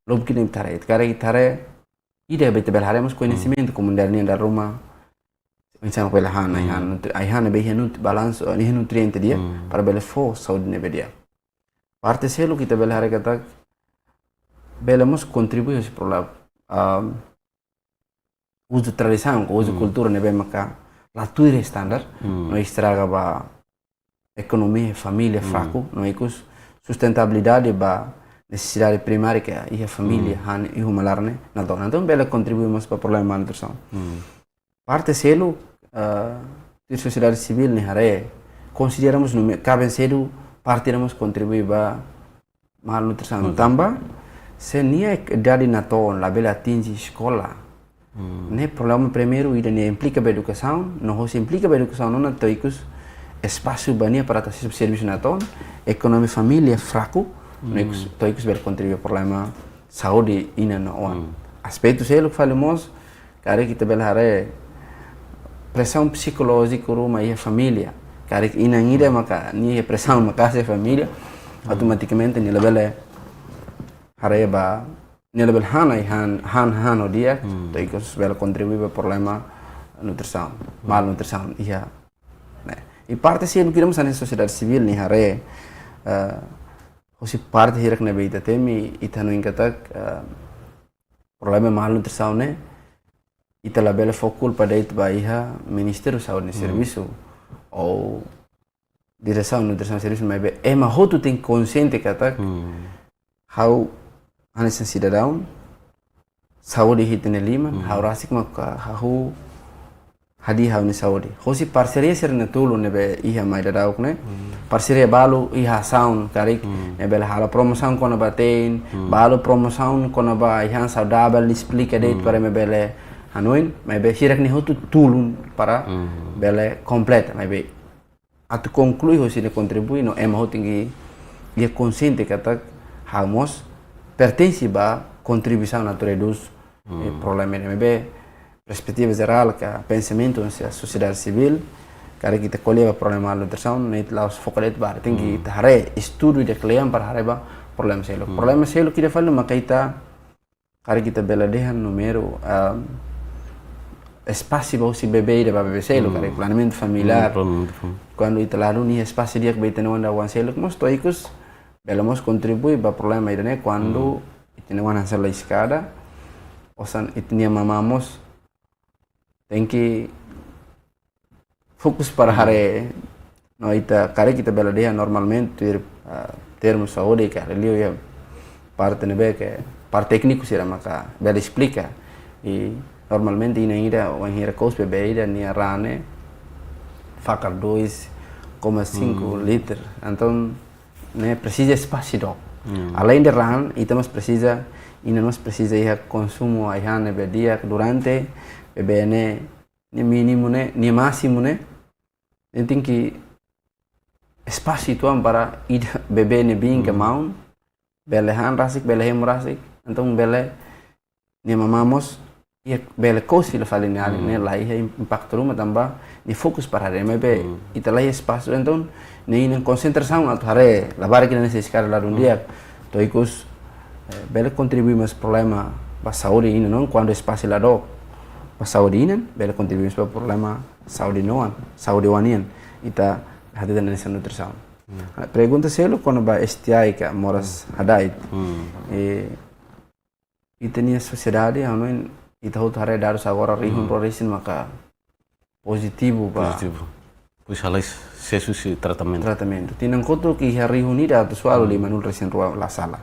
lubuk ne'e ita haree. Karik ita haree ida be ita bele haree mós koñesimentu komunidade nian dala ruma. Misalnya bele han, ai han, nutri-, ai han ne'ebé iha nut-, balansu, iha nutriente di'ak, para bele fó saúde ne'ebé di'ak. Parte seluk ita bele haree katak bele mós kontribui hosi problema, ah, uzu tradisaun, ka uzu kultura ne'ebé maka la tuir standar, no estraga ba ekonomia família fraku, no ikus sustentabilidade ba nesesidade primária ke iha família, han, iha uma laran ne'e, natoon. Entaun bele kontribui mós ba problema malnutrisaun. Parte seluk, eh, tuir sosiedade sivíl nia haree, konsidera mós nume-, kaben sedu parte ida mós kontribui ba malnutrisaun. Tanba, se nia idade natoon labele atinje eskola, ne'e problema primeiru ida nia implika ba edukasaun, no hosi implika ba edukasaun ona to'o ikus espasu ba nia para atu asesu servisu natoon, ekonomia família fraku, no ikus, to'o ikus bele kontribui problema saúde inan no oan. Aspetu seluk fali mós, karik ita bele haree presaun psikolójiku ruma iha família. Karik inan ida maka nia presaun maka'as iha família, automatikamente nia labele haree ba, nia labele han ai han, han, han ho di'ak, to'o ikus bele kontribui ba problema nutrisaun, malnutrisaun iha. Ne'e. I parte seluk ida mós hanesan sosiedade sivíl nia haree, eh, hosi parte hirak ne'ebé ita temi, ita hanoin katak, eh, problema malnutrisaun ne'e, ita labele fó kulpa de'it ba iha Ministériu Saúde nia servisu, ou diresaun nutrisaun servisu, maibé ema hotu tenke konsiente katak, ha'u hanesan sidadaun, saúde iha ita-nia liman, ha'u rasik maka hahú hadi'a ha'u-nia saúde. Hosi parseria sira-ne'e tolu ne'ebé iha mai daudauk ne'e. Parseria balu iha asaun karik, ne'e bele halo promosaun kona-ba te'in, balu promosaun kona-ba ai han saudavel, esplika de'it para ema bele hanoin, maibé hirak ne'e hotu tulun para bele kompleta, maibé atu konklui hosi ne'e kontribui no ema hotu tenke iha konsiente katak ha'u mós pertense ba kontribuisaun atu redús, eh, problema ne'e. Maibé perspetiva jerál ka pensamentu husi sosiedade sivíl, karik ita ko'alia ba problema malnutrisaun, ne'e ita la'ós foka de'it ba, tenke ita haree estudu ida kle'an para haree ba problema seluk. Problema seluk ida fali maka ita karik ita bele dehan númeru, ah, espasu ba husi bebé ida ba bebé seluk, karik planeamentu familiár. Kuandu ita la duni espasu di'ak ba ita-nia oan daudaun seluk, mós to'o ikus bele mós kontribui ba problema ida-ne'e kuandu ita-nia oan hanesan la eskada, osan ita-nia mamá mós tenke fokus para haree, no ita, karik ita bele dehan normalmente, tuir, ah, termu saúde ka liuliu iha parte ne'ebé ke, parte tékniku sira maka bele esplika. I normalmente inan ida wainhira kous bebé ida nia raan ne'e fakar dois koma cinco liter. Entaun ne'e presiza espasu dook. Aleinde raan, ita mós presiza, inan mós presiza iha konsumu ai han ne'ebé di'ak durante bebé ne'e, nia mínimu ne'e, nia másimu ne'e, nia tenke espasu uitoan para ida bebé ne'e biin ka maun, bele han rasik, bele hemu rasik, entaun bele nia mamá mós, iha bele kous fila fali nia alin ne'e, la iha im-, impaktu ruma tanba nia fokus para haree, maibé ita la iha espasu, entaun nia inan konsentrasaun atu haree, labarik nia hanesan eskada la dún di'ak, to'o ikus, eh, bele kontribui mós problema ba saúde inan no oan kuandu espasu la dook. Ba saúde inan, bele kontribui mós ba problema saúde no oan, saúde oan nian. Ita hatete hanesan nutrisaun. Ah, pergunta seluk kona-ba S T I ka moras hada'et. Eh, ita-nia sosiedade, anu, ita hotu haree dadus agora rihun rua resin maka pozitivu ba. Pozitivu. Pois halai sesu husi tratamentu. Tratamentu. Tinan kotuk iha rihun ida atus walu limanulu resin rua la sala.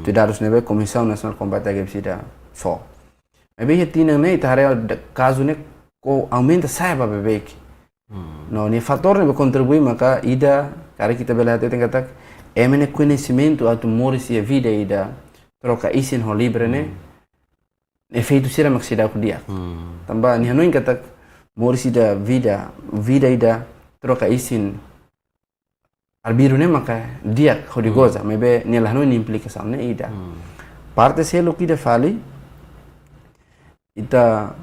Tuir dadus ne'ebé Komisaun Nasionál Kombate H I V SIDA fó. Maibé iha tinan ne'e ita haree da-, kazu ne'e ko aumenta sa'e ba beibeik. No nia fatór ne'ebé kontribui maka ida, karik ita bele hateten katak, ema nia koñesimentu atu moris iha vida ida troka isin ho livre ne'e efeitu sira mak seidauk di'ak. Tanba nia hanoin katak moris ida vida, vida ida troka isin arbiru ne'e maka di'ak hodi goza, maibé nia la hanoin implikasaun ne'e ida. Parte seluk ida fali, ita,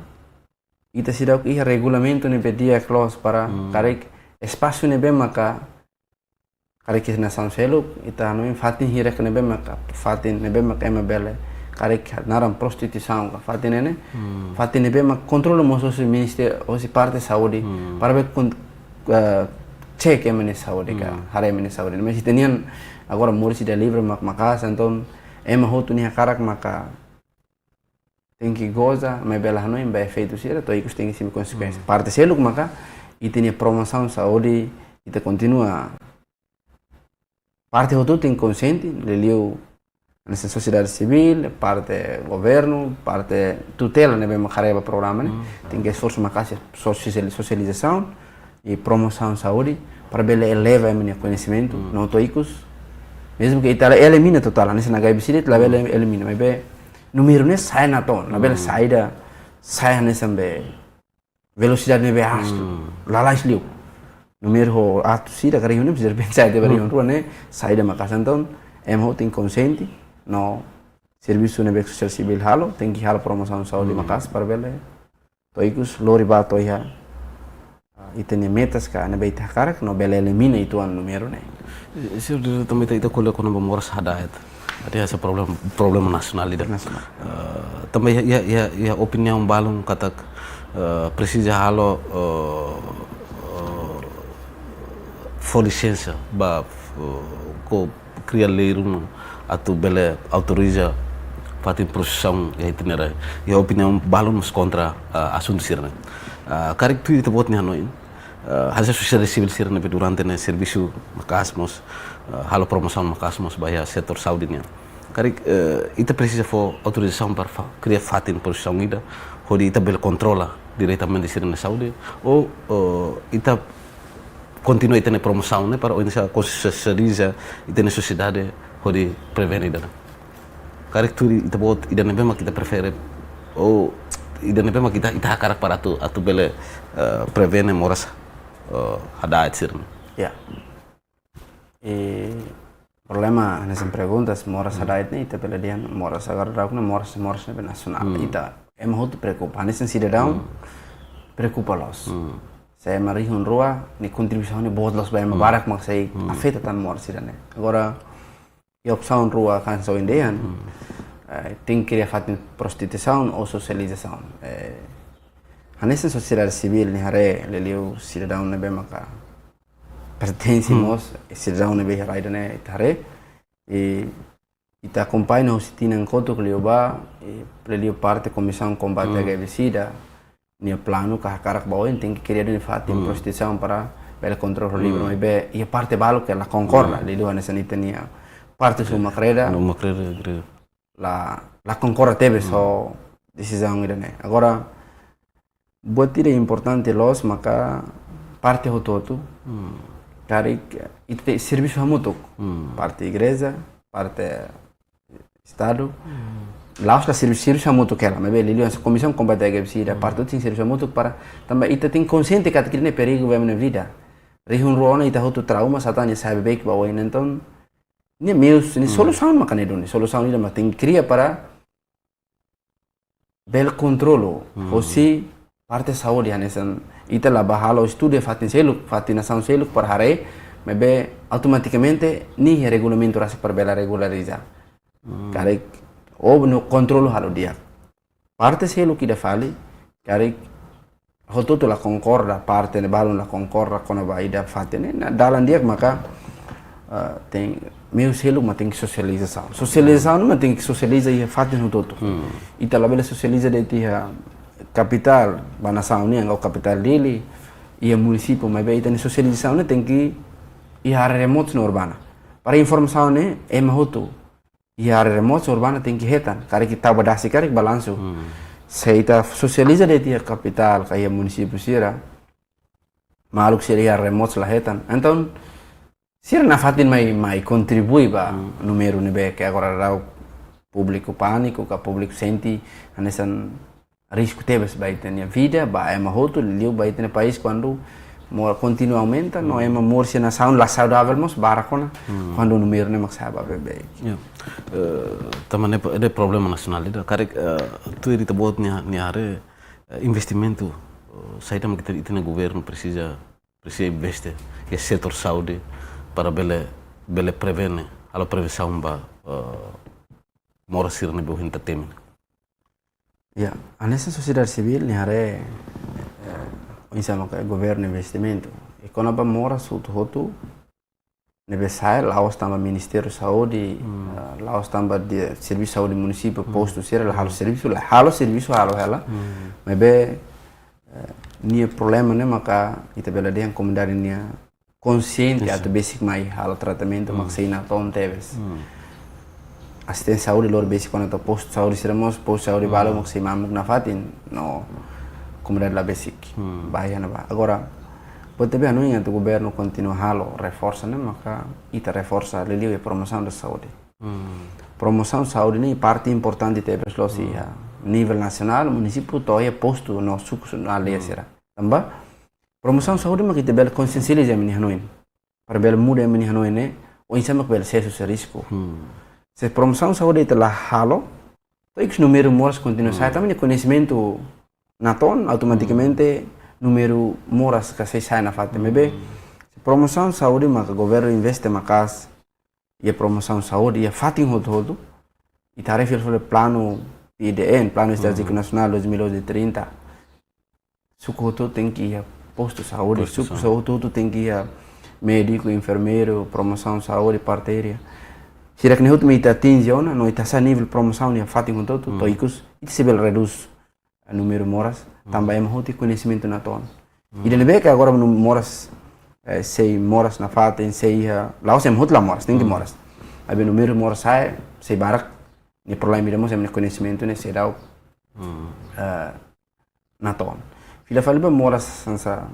ita seidauk iha regulamentu ne'ebé di'ak loos para karik espasu ne'ebé maka karik iha nasaun seluk, ita hanoin fatin hirak ne'ebé maka, fatin ne'ebé maka ema bele, karik naran prostituisaun ka, fatin ne'e ne'e, fatin ne'ebé maka kontrola mós husi ministériu, husi parte saúde, para bele kon-, eh, cek ema nia saúde ka, haree ema nia saúde. Mas ita-nian agora moris ida livre mak maka'as, entaun ema hotu nia hakarak maka tenke goza, maibé la hanoin ba efeitu sira, to'o ikus tenke simu konsekuénsia. Parte seluk maka, ita-nia promosaun saúde, ita kontinua. Parte hotu tenke konsiente, liuliu hanesan sosiedade sivíl, parte governu, parte tutela ne'ebé mak haree ba programa ne'e, tenke esforsu maka'as sosiali-, sosializasaun i promosaun saúde, para bele eleva ema nia koñesimentu, no to'o ikus, mezmu ke ita la elimina totál, hanesan H I V sida ita labele elimina, maibé númeru ne'e sa'e natoon, labele saida, sa'e hanesan be velosidade ne'ebé hastu, lalais liu. Númeru ho atu sida karik ne'e, bisa pensa ida ba rihun rua ne'e, saida maka'as entaun, ema hotu tenke konsiente, no servisu ne'ebé sosiedade sivíl halo, tenke halo promosaun saúde maka'as para bele to'o ikus lori ba to'o iha, ah, ita-nia metas ka ne'ebé ita hakarak, no bele elimina uitoan númeru ne'e. Eh, señór diretór, tanba ita, ita ko'alia kona-ba moras hada'et. Ida hanesan problema, problema nasionál ida. Nasionál. Eh, tanba iha, iha, iha, iha opiniaun balun katak, eh, presiza halo, eh, eh, fó lisensa ba, eh, ko kria lei ruma atu bele autoriza fatin prostituisaun iha ita-nia rai. Iha opiniaun balun mós kontra, eh, asuntu sira-ne'e. Eh, karik tuir ita-boot nia hanoin, eh, hanesan sosiedade sivíl sira ne'ebé durante ne'e servisu maka'as mós, eh, halo promosaun maka'as mós ba iha setór saúde nian. Karik, eh, ita presiza fó autorizasaun para fa-, kria fatin prostituisaun ida, hodi ita bele kontrola diretamente sira-nia saúde, ou, eh, ita kontinua ita-nia promosaun ne'e para oinsá konsiensializa ita-nia sosiedade hodi prevene ida-ne'e. Karik tuir ita-boot ida ne'ebé mak ita prefere, ou ida ne'ebé mak ita, ita hakarak para atu, atu bele, eh, prevene moras, eh, hada'et sira-ne'e. Ya. I problema hanesan perguntas moras hada'et ne'e ita bele dehan moras agora daudaun ne'e moras, moras ne'ebé nasionál. Ita ema hotu preokupa, hanesan sidadaun preokupa loos. Se ema rihun rua nia kontribuisaun ne'e boot loos ba ema barak mak sei afeta tan moras sira-ne'e. Agora, iha opsaun rua kan so indehan, eh, tenke kria fatin prostituisaun ou sosializasaun. Eh, hanesan sosiedade sivíl nia haree, liuliu sidadaun ne'ebé maka pertense mós, sidadaun ne'ebé iha rai ida-ne'e ita haree, i ita akompaña husi tinan kotuk liubá, i liuliu parte Komisaun Kombate H I V sida, nia planu ka hakarak ba oin tenke kria duni fatin prostituisaun para bele kontrola livre, maibé iha parte balu ke la konkorda, liuliu hanesan ita-nia parte husi uma kreda, Uma kreda, kreda. la, la konkorda tebes ho desizaun ida-ne'e. Agora, buat ida importante loos maka parte hotu-hotu, karik ita servisu hamutuk, parte igreja, parte Estadu, la'ós ka servisu, servisu hamutuk hela, maibé liuliu hanesan Komisaun Kombate H I V sida, parte hotu tenke servisu hamutuk para, tanba ita tenke konsiente katak ida-ne'e perigu ba ema nia vida. Rihun rua ona ita hotu trauma, sá tan nia sa'e beibeik ba oin, entaun, nia meius, nia solusaun maka ne'e duni, solusaun ida mak tenke kria para bele kontrolu, hosi parte saúde hanesan ita la bá halo estudu iha fatin seluk, fatin nasaun seluk para haree, maibé automatikamente nia iha regulamentu rasik para bele regulariza. Karik, ou no kontrolu halo di'ak. Parte seluk ida fali, karik hotu-hotu la konkorda, parte ne'e balun la konkorda kona-ba ida fatin ne'e, na dalan di'ak maka, eh, tenke, meiu seluk mak tenke sosializasaun. Sosializasaun mak tenke sosializa iha fatin hotu-hotu. Ita labele sosializa de'it iha kapitál, ba nasaun nian, ou kapitál Dili, iha munisípiu, maibé ita-nia sosializasaun ne'e tenke iha área remotu no urbana. Para informasaun ne'e, ema hotu iha área remotu urbana tenke hetan, karik ita ba dasi, karik balansu. Se ita sosializa de'it iha kapitál, ka iha munisípiu sira, maluk sira iha área remotu la hetan. Entaun, sira nafatin mai, mai kontribui ba númeru ne'ebé ke agora daudaun públiku pániku, ka públiku sente hanesan risku tebes ba ita-nia vida, ba ema hotu, liu ba ita-nia país kuandu moras kontinua aumenta, no ema moras iha nasaun la saudavel mós barak ona, kuandu númeru ne'e mak sa'e ba beibeik. Ya. Eh, tanba ne'e, ne'e problema nasionál ida. Karik, eh, tuir ita-boot nia, nia haree, eh, investimentu, eh, saida mak ita, ita-nia governu presiza, presiza investe iha setór saúde para bele, bele prevene, halo prevensaun ba, eh, moras sira ne'ebé ohin ita temi. Ya, hanesan sosiedade sivíl nia haree, eh, oinsá maka governu investimentu. I kona-ba moras hotu-hotu ne'ebé sa'e la'ós tanba Ministériu Saúde, eh, la'ós tanba de servisu saúde munisípiu, postu sira la halo servisu, la halo servisu, halo hela. Maibé, eh, nia problema ne'e maka ita bele dehan komunidade nia konsiente atu besik mai halo tratamentu mak sei natoon tebes. Asisténsia saúde lori besik ona to postu saúde sira mós, postu saúde balu mak sei mamuk nafatin, no komunidade la besik. Bahaya na ba. Agora, buat ne'ebé hanoin atu governu kontinua halo, reforsa ne'e maka ita reforsa liuliu iha promosaun da saúde. Promosaun saúde ne'e parte importante tebes loos iha nivel nasionál, munisípiu to'o iha postu no suku no aldeia sira. Tanba promosaun saúde mak ita bele konsiensializa ema nia hanoin. Para bele muda ema nia hanoin ne'e, oinsá mak bele sesu husi risku. Se promosaun saúde ita la halo, to'o ikus númeru moras kontinua sa'e, tanba nia koñesimentu natoon, automatikamente númeru moras ka sei sa'e nafatin. Maibé, se promosaun saúde maka governu investe maka'as iha promosaun saúde iha fatin hotu-hotu, ita haree fila fali planu P D N, Planu Estratéjiku Nasionál dois mil e trinta. Suku hotu tenke iha postu saúde, suku hotu tenke iha médiku, enfermeiru, promosaun saúde, parteria. Sira-ne'e hotu mak ita atinje ona, no ita sa'e nivel promosaun iha fatin hotu-hotu, to'o ikus, ita sei bele redús númeru moras, tanba ema hotu iha koñesimentu natoon. Ida ne'ebé ke agora moras, eh, sei moras nafatin, sei iha, la'ós ema hotu la moras, tenke moras. Maibé númeru moras sa'e, sei barak, nia problema ida mós ema nia koñesimentu ne'e seidauk, eh, natoon. Fila fali ba moras hanesan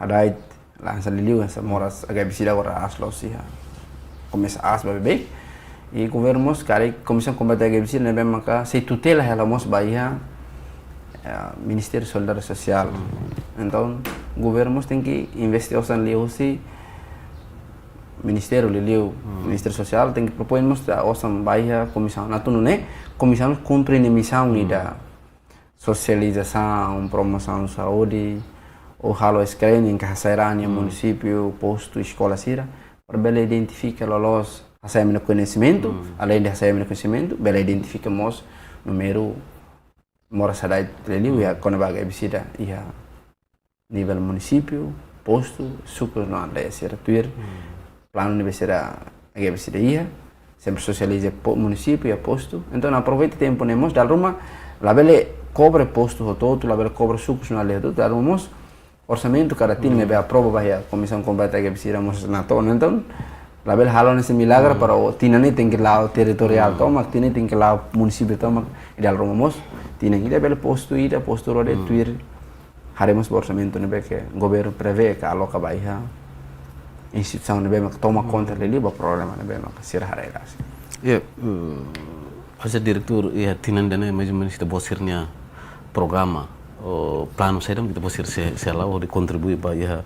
hadait, la hanesan liuliu hanesan moras H I V sida agora aas loos iha. Komesa aas ba beibeik. I governu mós karik Komisaun Kombate H I V sida ne'ebé maka sei tutela hela mós ba iha, eh, Ministériu Solidariedade Sosiál. Entaun, governu mós tenke investe osan liuhusi ministériu liuliu, Ministériu Sosiál tenke propoin mós osan ba iha komisaun. Atu nune'e, komisaun kumpre nia misaun ida sosializasaun, promosaun saúde, ou halo screening ka hasai raan iha munisípiu, postu, eskola sira, para bele identifika loloos, hasai ema nia koñesimentu, além de hasai ema nia koñesimentu, bele identifika mós númeru moras hadait liuliu iha kona-ba H I V sida iha nivel munisípiu, postu, suku no aldeia sira tuir planu ne'ebé sira H I V sida iha, sempre sosializa iha po-, munisípiu iha postu. Entaun, aproveita tempu ne'e mós, dala ruma, labele kobre postu hotu-hotu, labele kobre suku no aldeia hotu-hotu, dala ruma mós orsamentu kada tinan ne'ebé aprova ba iha Komisaun Kombate H I V sida mós natoon. Entaun, labele halo hanesan milagre para o tinan ne'e tenke la'o territoriál tomak, tinan ne'e tenke la'o munisípiu tomak, i dala ruma mós tinan ida bele postu ida, postu rua de'it tuir haree mós ba orsamentu ne'ebé ke governu prevee ka aloka ba iha instituisaun ne'ebé mak toma konta liuliu ba problema ne'ebé mak sira haree rasik. Ya, eh, hanesan diretór, iha tinan ida-ne'e, mais ou menos, ita-boot sira-nia programa, ou planu saida mak ita-boot sira sei, sei halo hodi kontribui ba iha,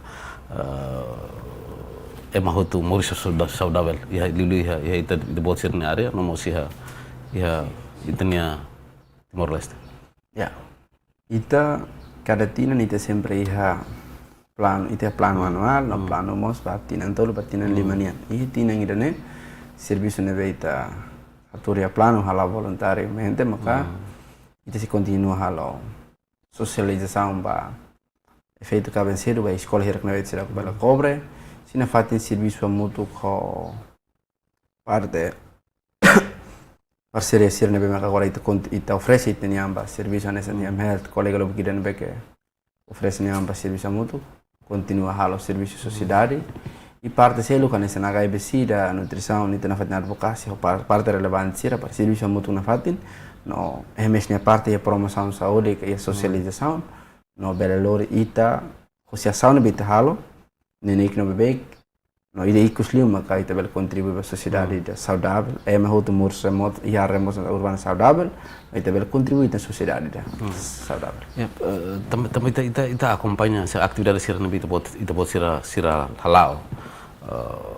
eh, ema hotu moris sauda-, saudavel, iha liuliu iha, iha ita, ita-boot sira-nia área, no mós iha, iha ita-nia Timor-Leste. Ya. Ita, kada tinan ita sempre iha planu, ita planu anuál, no planu mós ba tinan tolu, ba tinan lima nian. Iha tinan ida-ne'e, servisu ne'ebé ita hatuur iha planu hala'o voluntariamente, maka ita sei kontinua halo sosializasaun ba efeitu kaben sedu ba eskola hirak ne'ebé seidauk bele kobre, sei nafatin servisu hamutuk ho parte parseria sira ne'ebé maka agora ita kont-, ita oferese ita-nia an ba servisu hanesan ita-nia health, kolega lubuk ida ne'ebé ke oferese nia an ba servisu hamutuk, kontinua halo servisu sosiedade. I parte seluk hanesan H I V sida, nutrisaun, ita nafatin advokasia, ho par-, parte relevante sira para servisu hamutuk nafatin, no H M S nia parte iha promosaun saúde, ka iha sosializasaun, no bele lori ita, husi asaun ne'ebé ita halo, neineik no beibeik, No ida ikus liu maka ita bele kontribui ba sosiedade ida saudavel. Ema hotu moris remota, iha remota urbana saudavel, ita bele kontribui ba sosiedade ida saudavel. Ya, eh, tam-, tam-, ita, ita, ita akompaña sira atividade sira ne'ebé ita-boot, ita-boot sira, sira hala'o. Eh,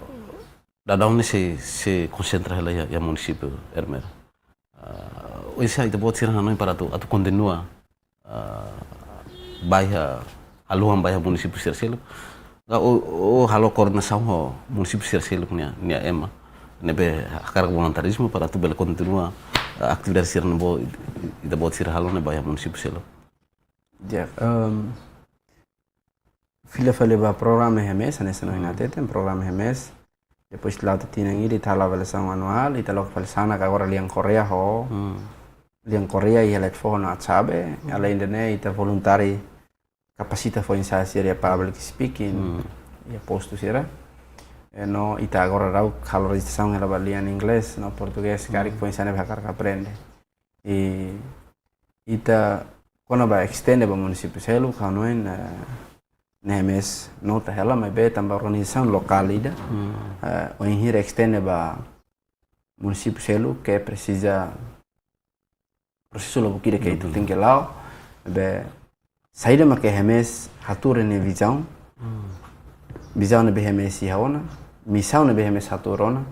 daudaun ne'e sei, sei konsentra hela iha, iha munisípiu Ermera. Eh, oinsá ita-boot sira hanoin para atu, atu kontinua, eh, ba iha, haluha ba iha munisípiu sira seluk. Ka o, o halo koordenasaun ho munisípiu sira seluk nia, nia ema ne'ebé hakarak voluntarizmu para atu bele kontinua, eh, atividade sira ne'ebé ita-boot sira halo ne'e ba iha munisípiu seluk. Ya, em, fila fali ba programa Hermes, hanesan ohin hateten, programa Hermes. Depois la'o tiha tinan ida, ita halo avaliasaun anuál, ita loke fali sanak agora lian Koreia ho, lian Koreia iha Letfoho no Atsabe, alende ne'e ita voluntari kapasita foin-sa'e sira iha public speaking, iha postu sira. Eh, no ita agora daudaun halo rejistrasaun hela ba lian Inglés no Portugés, karik foin-sa'e ne'ebé hakarak aprende. I ita kona-ba estende ba munisípiu seluk, ha'u hanoin, eh, ne'e Hermes nota hela, maibé tanba organizasaun lokál ida, eh, wainhira estende ba munisípiu seluk ke presiza prosesu lubuk ida ke ita tenke la'o, be saida mak Hermes hatuur nia vizaun, vizaun ne'ebé Hermes iha ona, misaun ne'ebé Hermes hatuur ona,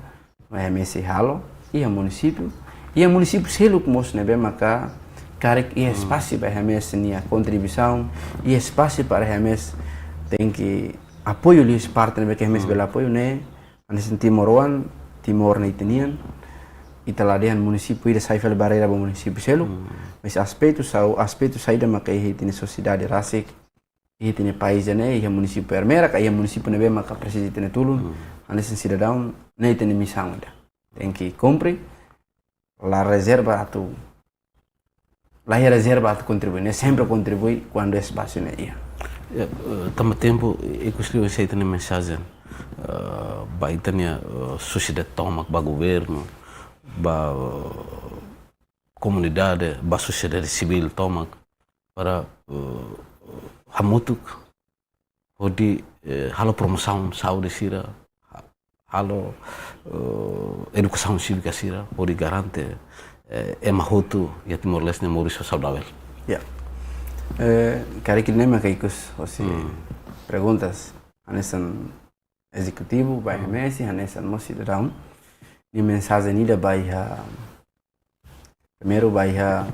mak Hermes halo iha munisípiu, iha munisípiu seluk mós ne'ebé maka karik iha espasu ba Hermes nia kontribuisaun, iha espasu para Hermes tenke apoiu liu husi parte ne'ebé ke Hermes bele apoiu ne'e, hanesan timoroan, Timor ne'e ita-nian, ita la dehan munisípiu ida sai fali barreira ba munisípiu seluk, mas aspetu sau-, aspetu saida maka iha ita-nia sosiedade rasik, iha ita-nia país ne'e, iha munisípiu Ermera, ka iha munisípiu ne'ebé maka presiza ita-nia tulun, hanesan sidadaun, ne'e ita-nia misaun ida. Tenke kumpre, la rezerva atu, la iha rezerva atu kontribui, ne'e sempre kontribui kuandu espasu ne'e iha. Ya, eh, tanba tempu, ikus liu ita-nia mensajen, eh, ba ita-nia, eh, sosiedade tomak, ba governu, ba, eh, komunidade, ba sosiedade sivíl tomak, para, eh, hamutuk hodi, eh, halo promosaun saúde sira, ha-, halo, eh, edukasaun sívika sira, hodi garante, eh, ema hotu iha Timor-Leste ne'e moris saudavel. Ya. Eh, karik ne'e mak ikus hosi perguntas, hanesan ezekutivu, ba Hermes, hanesan mós sidadaun. Nia mensajen ida ba iha, primeiru ba iha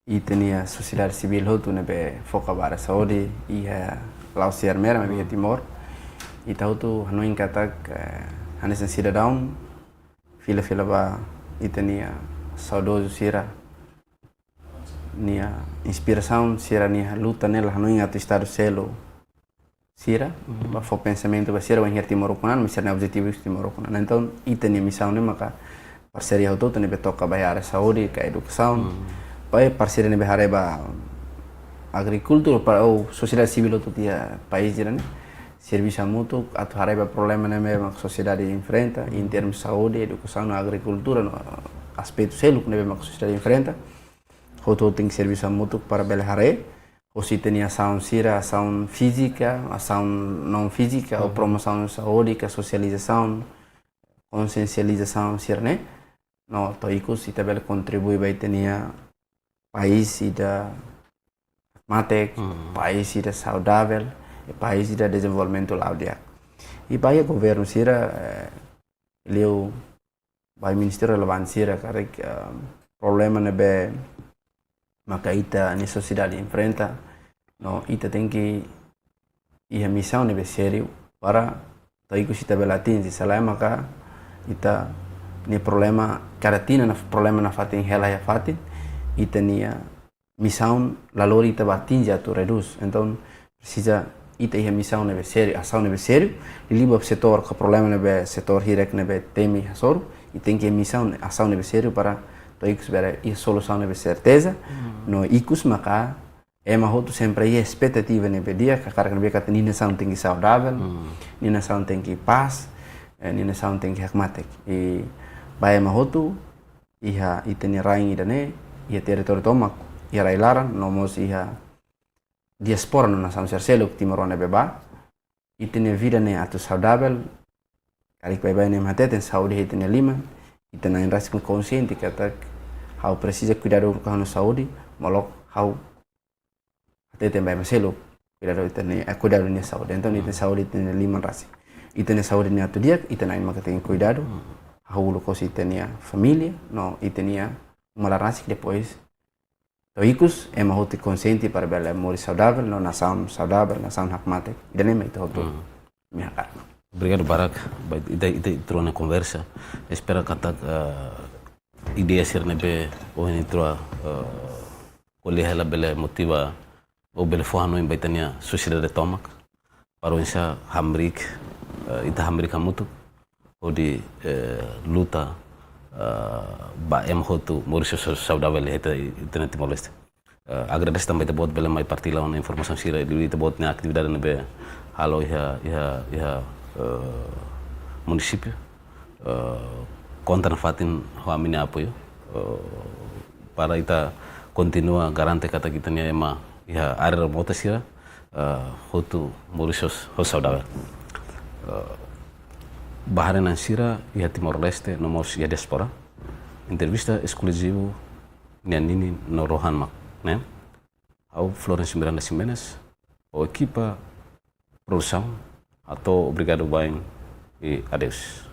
ita-nia sosiedade sivíl hotu ne'ebé foka ba área saúde, iha la'ós Ermera, maibé iha Timor. Ita hotu hanoin katak, eh, hanesan sidadaun, fila-fila ba ita-nia saudozu sira nia inspirasaun, sira-nia luta ne'e la hanoin atu Estadu selu sira, ba fó pensamentu ba sira, wainhira Timor ukun-an, mas sira-nia objetivu ikus Timor ukun-an. Entaun, ita-nia misaun ne'e maka parseria hotu-hotu ne'ebé toka ba área saúde, ka edukasaun, ba parseria ne'ebé haree ba agrikultura, para o sosiedade sivíl hotu iha país sira-ne'e servisu hamutuk atu haree ba problema ne'ebé mak sosiedade enfrenta, em termus saúde, edukasaun, agrikultura, no aspetu seluk ne'ebé mak sosiedade enfrenta. Hotu-hotu tenke servisu hamutuk para bele haree. Hosi ita-nia asaun sira, asaun fízika, asaun naun fízika, ou promosaun saúde, ka sosializasaun, konsiensializasaun sira-ne'e. No to'o ikus ita bele kontribui ba ita-nia país ida matenek, país ida saudavel, i país ida dezenvolvimentu la'o di'ak. I ba iha governu sira, eh, liu ba ministériu relevante sira karik, eh, problema ne'ebé maka ita-nia sosiedade enfrenta, no ita tenke iha misaun ne'ebé sériu para to'o ikus ita bele atinje. Se lae maka ita-nia problema kada tinan, problema nafatin hela iha fatin, ita-nia misaun la lori ita ba atinje atu redús. Entaun, presiza ita iha misaun ne'ebé sériu, asaun ne'ebé sériu, liuliu ba setór ka problema ne'ebé setór hirak ne'ebé temi hasoru, ita tenke misaun, asaun ne'ebé sériu para to'o ikus bele iha solusaun ne'ebé serteza, no ikus maka ema hotu sempre iha espetativa ne'ebé di'ak, hakarak ne'ebé katak nia nasaun tenke saudavel, nia nasaun tenke pás, eh, nia nasaun tenke hakmatek. I ba ema hotu, iha ita-nia rain ida-ne'e, iha territóriu tomak, iha rai-laran, no mós iha diáspora no nasaun sira seluk timoroan ne'ebé bá. ita-nia vida ne'e atu saudavel, karik baibain ne'e ema hateten saúde iha ita-nia liman, ita na'in rasik konsiente katak ha'u presiza kuidadu ha'u-nia saúde, molok ha'u hateten ba ema seluk kuidadu ita-nia, eh, kuidadu nia saúde. Entaun ita-nia saúde ita-nia liman rasik. Ita-nia saúde ne'e atu di'ak, ita na'in maka tenke kuidadu. Hahú uluk hosi ita-nia família, no ita-nia uma laran rasik, depois to'o ikus ema hotu konsiente para bele moris saudavel, no nasaun saudavel, nasaun hakmatek. Ida-ne'e mak ita hotu. Hmm. Imi hakarak. Obrigadu barak ba ita, ita, ita rua nia konversa. Espera katak, eh, ideia sira ne'ebé ohin ita rua, eh, ko'alia hela bele motiva ou bele fó hanoin ba ita-nia sosiedade tomak. Para oinsá hamriik, eh, ita hamriik hamutuk hodi, eh, luta, eh, ba ema hotu moris ho saudavel iha ita, ita-nia Timor-Leste. Eh, agradese tanba ita-boot bele mai partilla ona informasaun sira liuliu ita-boot nia atividade ne'ebé halo iha, iha, iha, eh, munisípiu. Eh, konta nafatin ho ami-nia apoiu, eh, para ita kontinua garante katak ita-nia ema iha área remota sira, eh, hotu moris ho saudavel. Eh, ba haree-na'in sira iha Timor-Leste no mós iha diáspora, entrevista eskluzivu nian ninin no rohan mak ne'e. Ha'u Florence Miranda Ximenes, ho ekipa produsaun, hato'o obrigadu baibain i adeus.